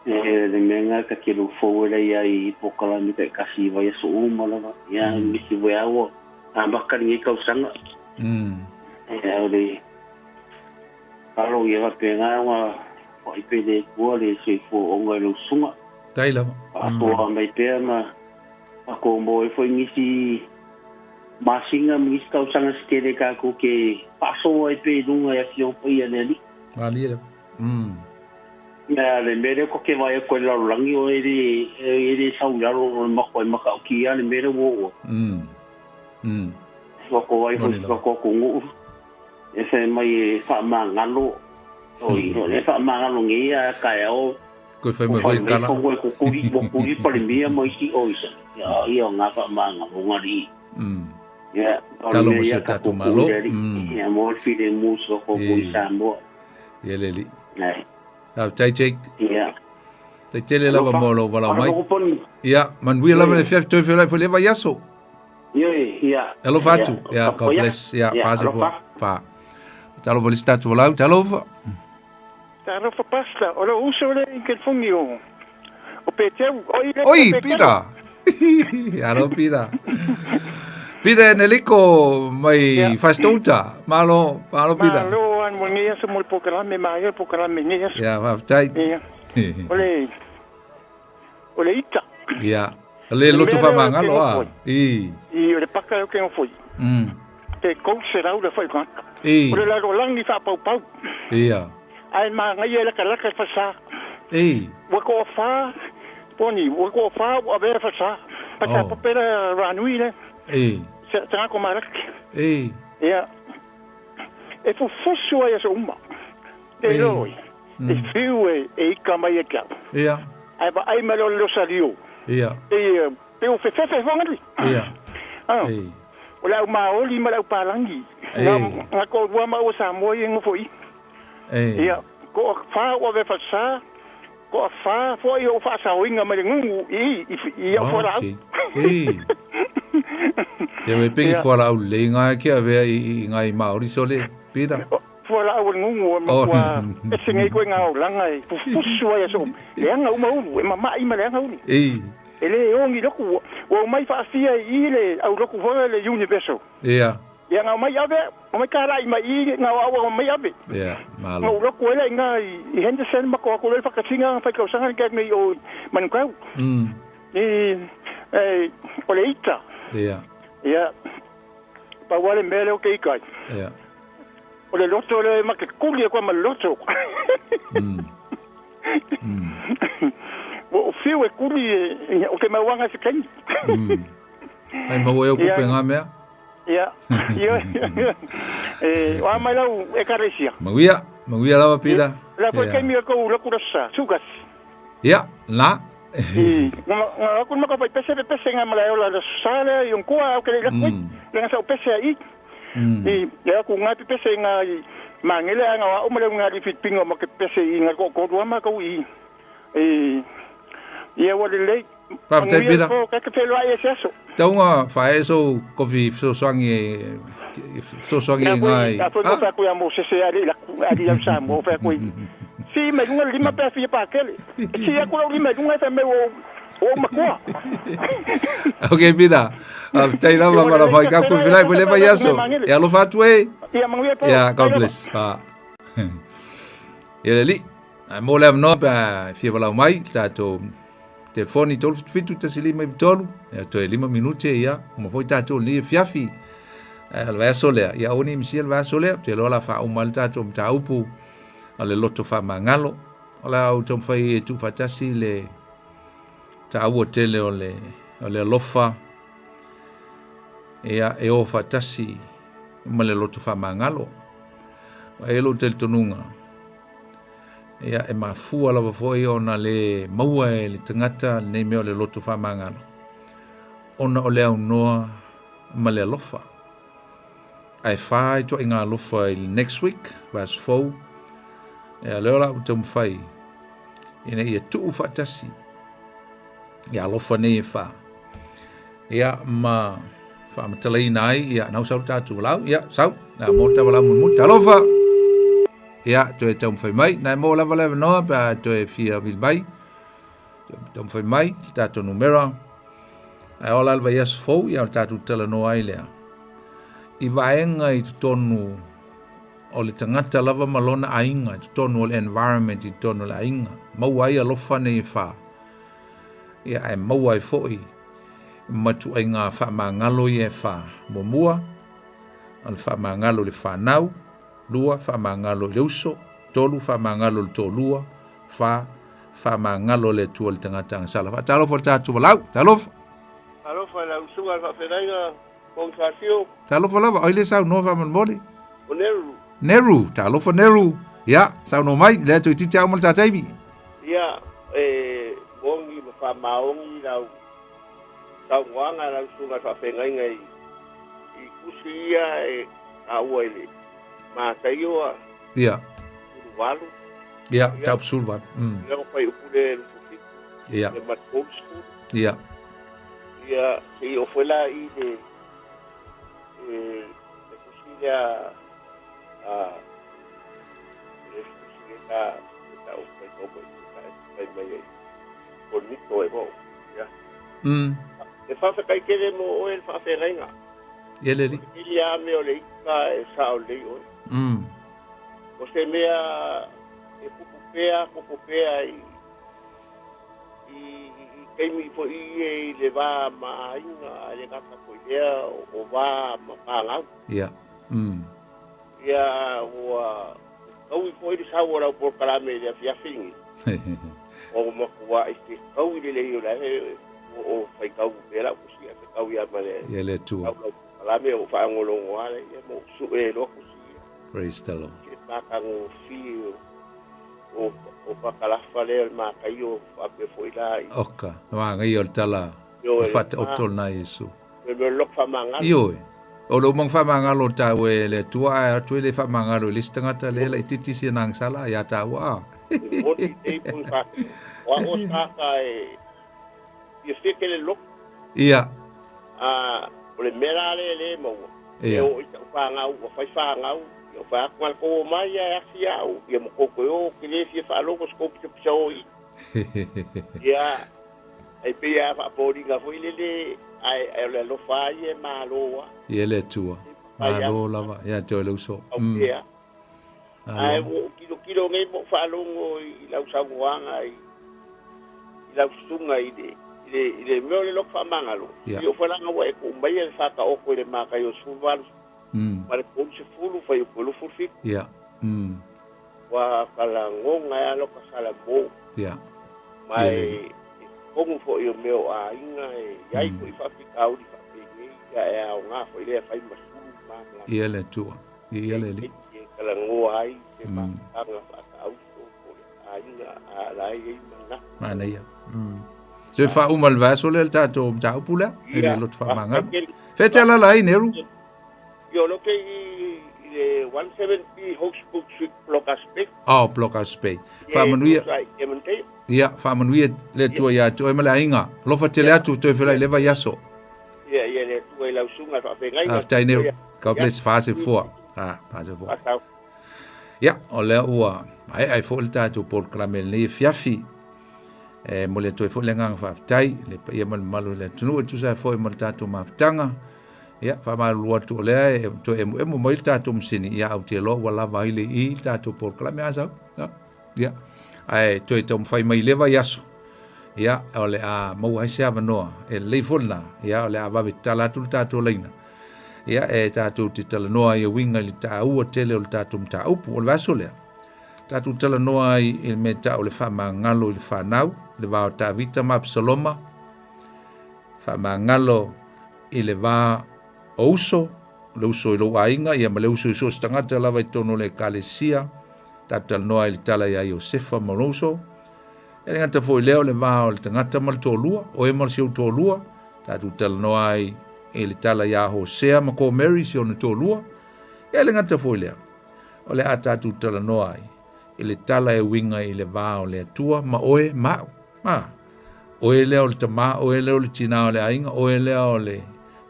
E le mea lena ta te lufou ela ia i polokalame taitasi i vaiaso uma lava. Ia misi foi lava ua amata lenei tausaga. Ia o le alo ia faapena ona foai pea i le Atua le soifua auauna i lau susuga. Tai lava. Faasoa mai pea ma Tatou maua ai foi nisi masina ma nisi tausaga se tele tatou te faasoa ai pea i luga e Afioga Paia a le Alii. Malie lava. Mm. Ia, le mea lea ta te vaai atu ai i le lalolagi, o e le, e le sau i lalo o le matua e matautia le mea lea ua oo ai. Mm. Mm. Tatou vaai foi i si tatou atunuu, e fai mai e faamagalo, oi, o lea e faamagalo nei a taeao, Koe whai mai whai kala. Koe ko kuri, mo kuri palemia mo isi o isa. Ia, ia o ngā whaamāngaro ngari. Ia, Talo mo si o tātou malo. Ia, mo le whire mū so ko kuri Samoa. Ia le li. Nei. Au, tai Jake. Ia. Tai tele lava mo lo walau mai. Ia, manuia lava le fiafi toi whirai fo le vai aso. Ia, ia. Alofa atu. Ia, God bless. Ia, whaasa pua. Wha. Talo mo le si tātou walau. Talo fa. Talofa Pastor, o lou uso lea i California o o Peteu, oi le Oi, Peter. Alo Peter. Peter Eneliko mai yeah. Fastouta. Malo, malo Peter. Malo an mo nei aso mo le pokalame ma ia pokalame nei aso. Yeah, faafetai. Yeah. O le o le ita. Yeah. Le loto fa mangalo a. I. I o le paka o ke ngofoi. Pe kou se rau le whai kanga. I. O le lalolagi faapaupau. Ia. Ae magaia e lakalaka le falesa. I. Ua toafa, poni, ua toafa ua avea le falesa. Pata oh. Popela Ranui le. I. Se tagata malaki. I. Ia. E fufusu ai aso uma. Te loi. E fiu e, e ika mai e kia. Ia. Ae vaai mai leo le losalio. Ia. E pe o fefefe whanganui. Ia. Ah. I. O le au maoli ma le au palangi. Ei. Nga, nga ko rua ma o Samoa i ngofo i. Ei. Ia, ko a whā o ave whasa, ko a whā fo i o whaasaoinga mai le ngungu i, i, i au whara au. Okay. Ei. Te we pengi Ia. fuala au le ngā ki a vea i, i ngā i Māori sole, Peter. Fuala au o le ngungu o Oh. matua ese nei koe ngā olanga e fufusu ai aso. Leanga uma ulu, e mama'i ma leanga ulu. Ei. E le ongi loku, ua o mai whaafia i le au loku hoa le Universal. Ia. Ia ngā mai ave, o mai kārai mai i ngā awa o mai ave. Ia, malo. Ngā loku ele ngā i Henderson ma ko ako le whakatinga whai kausanga ni kei o Manukau. I, e, o le ita. Ia. Ia, pau ale mea leo ke ikai. Ia. O le loto le ma ke kuli e koa ma le loto. O whiu e kuli e, o ke mauanga se kaini. Ai mau e o kupe ngā mea. Ia, ia, e, o a mai lau e karesia. Mauia, mauia lava Peter. La koe kaimi o kou loku rasa, sukas. Ia, la. I, ngā aku maka whai pese pe pese ngā mala e ola la sale i onkoa au ke le lakui. Le ngā sau pese a i. I, e aku ngā pe pese ngā i mangele a ngā wa umale ngā li fitpinga ma ke pese i ngā kōkōrua ma kau i. I, ia ua lelei. Faafetai Manuia Peter. po, ka ke whenua i se aso. Taunga whaeso kofi fesoasoani e fesoasoani Ia i koe, ngai. a koe ko whea koe a Mosese a le laku, a li au Samoa, whea koe. Si mai lunga le lima pea fia pākele. Si aku lau lima i lunga e whai mai o, o makoa. Ok, Peter. Faafetai lava ma la whai ka koe whirai koe le vai aso. E alofa atu e. Ia manuia po. Ia, God bless. Fa. Ia le li. Ai mo le avanoa pe a fia walau mai, tātou telefoni 377 15 93, ia toe 5 minute ia, uma foi tātou ni fiafi. Ai le vaiaso lea, ia aua ne i misia le vaiaso lea, te iloa la faauma ai le tātou mataupu a le loto faamagalo. O le a ou taumafai e tuufaatasi le taua tele o le o le alofa ia e o faatasi ma le loto faamagalo. E i ai lou talitonuga, Ia, e mafua lava foi ona le maua e le tagata lenei mea o le loto faamagalo, ona o le aunoa ma le alofa. Ae fa ituaiga alofa i le next week, verse 4, ia lea o le a ou taumafai ina ia tuu faatasi ia alofa nei e fa. Ia, ma Faamatalaina ai, ia, nau sau le tatou valaau, ia, sau, na mo le tavalau mulimuli, talofa! Ia, toe taumafai mai, na e maua lava le avanoa pe a toe fia vili mai, taumafai mai le tatou numera, ae ola le vaiaso fou, ia, o le tatou talanoa ai lea. I vaega i totonu o le tagata lava ma lona aiga, i totonu o le environment i totonu o le aiga, maua ai alofa nei e fa, ia, ae maua ai foi ma ituaiga faamagalo ia e fa. Muamua, o le faamagalo i le fanau, lua, faamagalo i le uso, tolu, faamagalo i le toalua, fa, faamagalo le Atua i le tagata agasala. Faatalofa i le tatou valaau. Talofa. Talofa i lau susuga i le faafeagaiga Bonifacio. Talofa lava, oi le saunoa faamolemole. O Neru. Neru, talofa Neru. Ia, saunoa mai, lea toeitiiti lava uma le ta taimi. Ia, e moni ma faamaoni lau saunoaga lau susuga i le faafeagaiga i i tusi ia e taua i le Mataio a. Ia. 18. Ia, mataupu 18. Ia, ma fuaiupu le 27. Ia. Ia ma le 30. Ia. Ia, se i oo foi la i le le tusi lea a le tusi lea ta ta o fai tau mai ta fai mai ai Korinito e mo. Ia. E faafetai tele mo oe le faafeagaiga. Ia le alii. O le tele lava mea o le ita e sao lelei oe. O se mea e tupu pea, tupu pea i i taimi foi ia i le va ma aiga, ae le gata foi i lea o va ma fanau. Ia. Ia, ua taui foi le sau o lau polokalame i le afiafi lenei. O matuai fetaui lelei o la e ua ou faitau pea lau tusi ae fetaui lava ma le Ia le Atua. sau lau polokalame ua faalogologo lava ia ma ou sue loa tusi ia. Praise the Lord. Se matagofie o o Pakalafa lea o le mataio faapea foi la i. Oka, na magaia o le tala o faataoto lena Iesu. Me mea o le loto faamagalo. Ioe. O le umanga faamagalo o taua e le Atua ae atu e le faamagalo i le isi tagata lea laitiiti si ana agasala ia taua a. E moni nei foi faapea. O au o se tagata e fiafia tele le loto. Ia. A o le mea la lea e le maua, Ia. e oo i sau fanau, ua fai fanau, ia ou fai atu, na o le tou omai lava e asi au, ia ma tou toe o, ou te le fia faalogo se tou pisapisa o i. Ia, e pei lava faafoliga foi lele, ae, ae o le alofa lava ia e malo lava. Ia le Atua. Malo lava ia te oe le uso. Aukea. Ae ua ou tilotilo nei ma ou faalogo i lau saunoaga i, i lau susuga i le, i le, i le mea o le loto faamagalo. Ia. I ou falaga ua e tuu maia le faataoto i le Mataio 18 ma le 30 fuaiupu e 27. Ia. Ua talagona ai lava lota salamo. Ia. Ma e totonu foi o mea o aiga e i ai foi faafitauli faapenei, ia e aoga foi lea e fai ma sulu ma malamalama. Ia le Atua. Ia le Alii. E talanoa ai se mafutaga faataauso po o le aiga a la e i ai manatu. Manaia. So e faauma le vaiaso lea le tatou mataupu lea, i le loto faamagalo. Fea te alaala ai, Neru? Ia, o lea ou te i le 170 Hawkesbury Street, Blockhouse Bay. Oh, Blockhouse Bay. Faamanuia. Ia, faamanuia le Atua ia te oe ma le aiga. Alofa tele atu, toe feiloai i le vaiaso. Ia, ia le Atua i lau susuga i faafeagaiga. Faafetai Neru. God bless. Faasoifua. Ah, faasoifua. Ia, o lea ua maea ai foi le tatou polokalame i lenei afiafi. E momoli atu ai foi le agaga faafetai i le paia ma le mamalu o le atunuu e tusa ai foi ma le tatou mafutaga. Ia, faamalulu atu o lea e toe emuemu mai le tatou masini, ia ou te iloa ua lava ai le i le tatou polokalame a sau. Ia, ae toe taumafai mai i lea vaiaso, ia, o le a maua ai se avanoa e lelei foi lena, ia, o le a vave tatala atu le tatou laina, ia, e tatou te talanoa ai e uiga i le taua tele o le tatou mataupu. O le vaiaso lea, tatou talanoa ai i le mea e tau o le faamagalo i le fanau, le va o Tavita ma Apisaloma, faamagalo i le va o uso, le uso i lou aiga, ia ma le uso i so o se tagata lava i totonu o le Ekalesia, tatou talanoa ai i le tala ia Iosefa ma lona uso. E le gata foi i lea o le va o le tagata ma le toalua, oe ma si ou toalua, tatou talanoa ai i le tala ia Hosea ma Komeri si ona toalua. E le gata foi i lea, o le a tatou talanoa ai i le tala e uiga i le va o le Atua ma oe ma au. A, oe lea o le tamā, oe lea o le tinā o le aiga, oe lea o le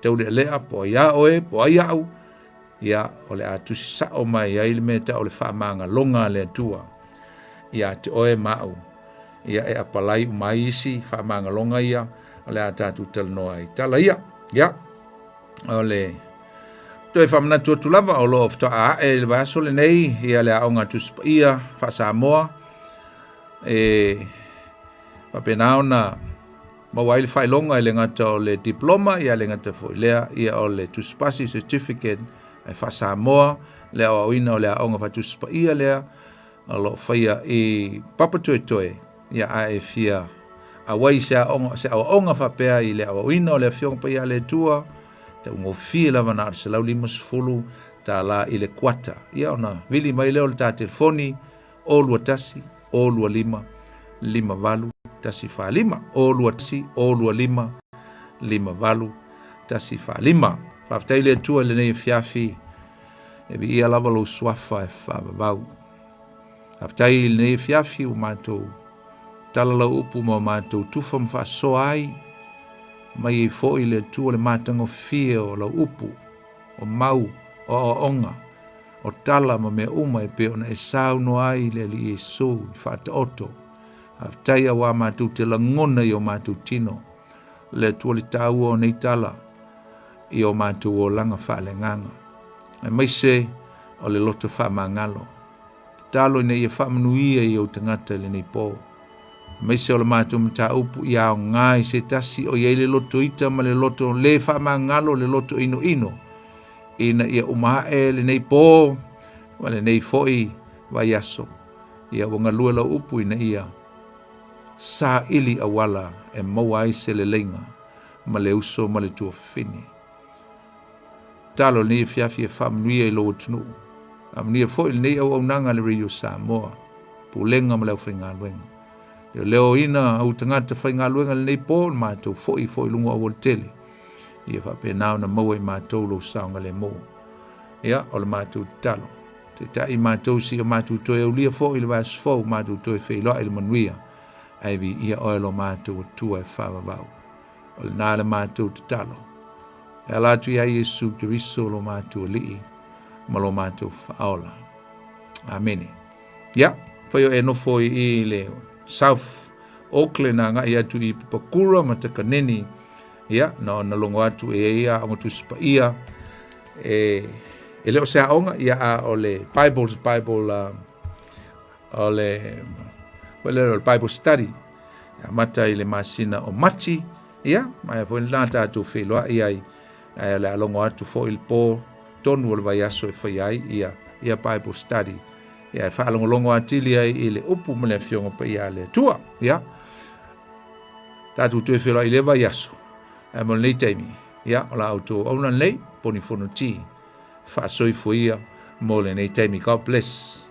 taulealea po o ai a oe po o ai au, ia, o le a tusi sao mai ai le mea e tau o le faamagaloga a le Atua ia te oe ma au. Ia e apalai uma ai isi faamagaloga ia o le a tatou talanoa ai. Tala ia, ia, o le toe faamanatu atu lava o lo o faatoa ae i le vaiaso lenei ia le aoga Tusi Paia faa-Samoa e faapena ona maua ai le faailoga e le gata o le diploma ia le gata foi lea ia o le tusipasi certificate e faa-Samoa le aoaoina o le aoga faatusi paia lea o lo o faia i Papatoetoe ia a e fia auai se aoga se aoaoga faapea i le aoaoina o le Afioga Paia a le Atua taugofie lava na o le $150 tālā i le kuata ia ona vili mai lea o le tā telefoni 021 025 58 145 021 025 58 145. Faafetai le Atua i lenei afiafi, e viia lava lou suafa e faavavau. Faafetai i lenei afiafi ua matou tala lau upu ma matou tufa ma faasoa ai, mai ai foi le Atua le matagofie o lau upu, o mau, o aoaoga, o tala ma mea uma e pei ona e saunoa ai i le Alii Iesu i faataoto. Faafetai auā matou te lagona i o matou tino, le Atua le taua o nei tala i o matou olaga faaleagaga, aemaise o le loto faamagalo. Tatalo ina ia faamanuia i ou tagata i lenei po. Aemaise o le matou mataupu ia aoga i se tasi o i ai le loto ita ma le loto le faamagalo, le loto inoino, ina ia uma ae lenei po ma lenei foi vaiaso, ia ua galue lau upu ina ia saili auala e maua ai se leleiga ma le uso ma le tuafafine. Tatalo lenei afiafi e faamanuia i lou atunuu. Faamanuia foi lenei auaunaga a le Radio Samoa, Pulega ma le aufaigaluega. Leoleoina au tagata faigaluega lenei po, le matou foi foi i luga o aualatele. Ia faapena ona maua i matou lou saogalemu. Ia, o le matou tatalo. Taitai matou si o matou toe aulia foi i le vaiaso fou, matou toe feiloai i le manuia. Ae viia oe lo matou Atua e faavavau. O lena le matou tatalo. E ala atu iā Iesu Keriso lo matou Alii ma lo matou Faaola. Amene. Ia, fai o e nofo i i le South Auckland agai atu i Papakura ma Takanini. Ia, na ona logo atu e ai aoga Tusi Paia e e le o se aoga, ia a o le Bible, Bible o le o le Bible study amata i le masina o Mati, ia, ma foi lena tatou feiloai ai, ae o le a logo atu foi le po tonu o le vaiaso e fai ai ia, ia Bible study. Ia, e faalogologo atili ai i le upu ma le Afioga Paia a le Atua. Ia, tatou toe feiloai i le vaiaso, ae mo lenei taimi, ia, o la outou auauna lenei, Poni Fonoti, faasoifua ia mo lenei taimi. God bless.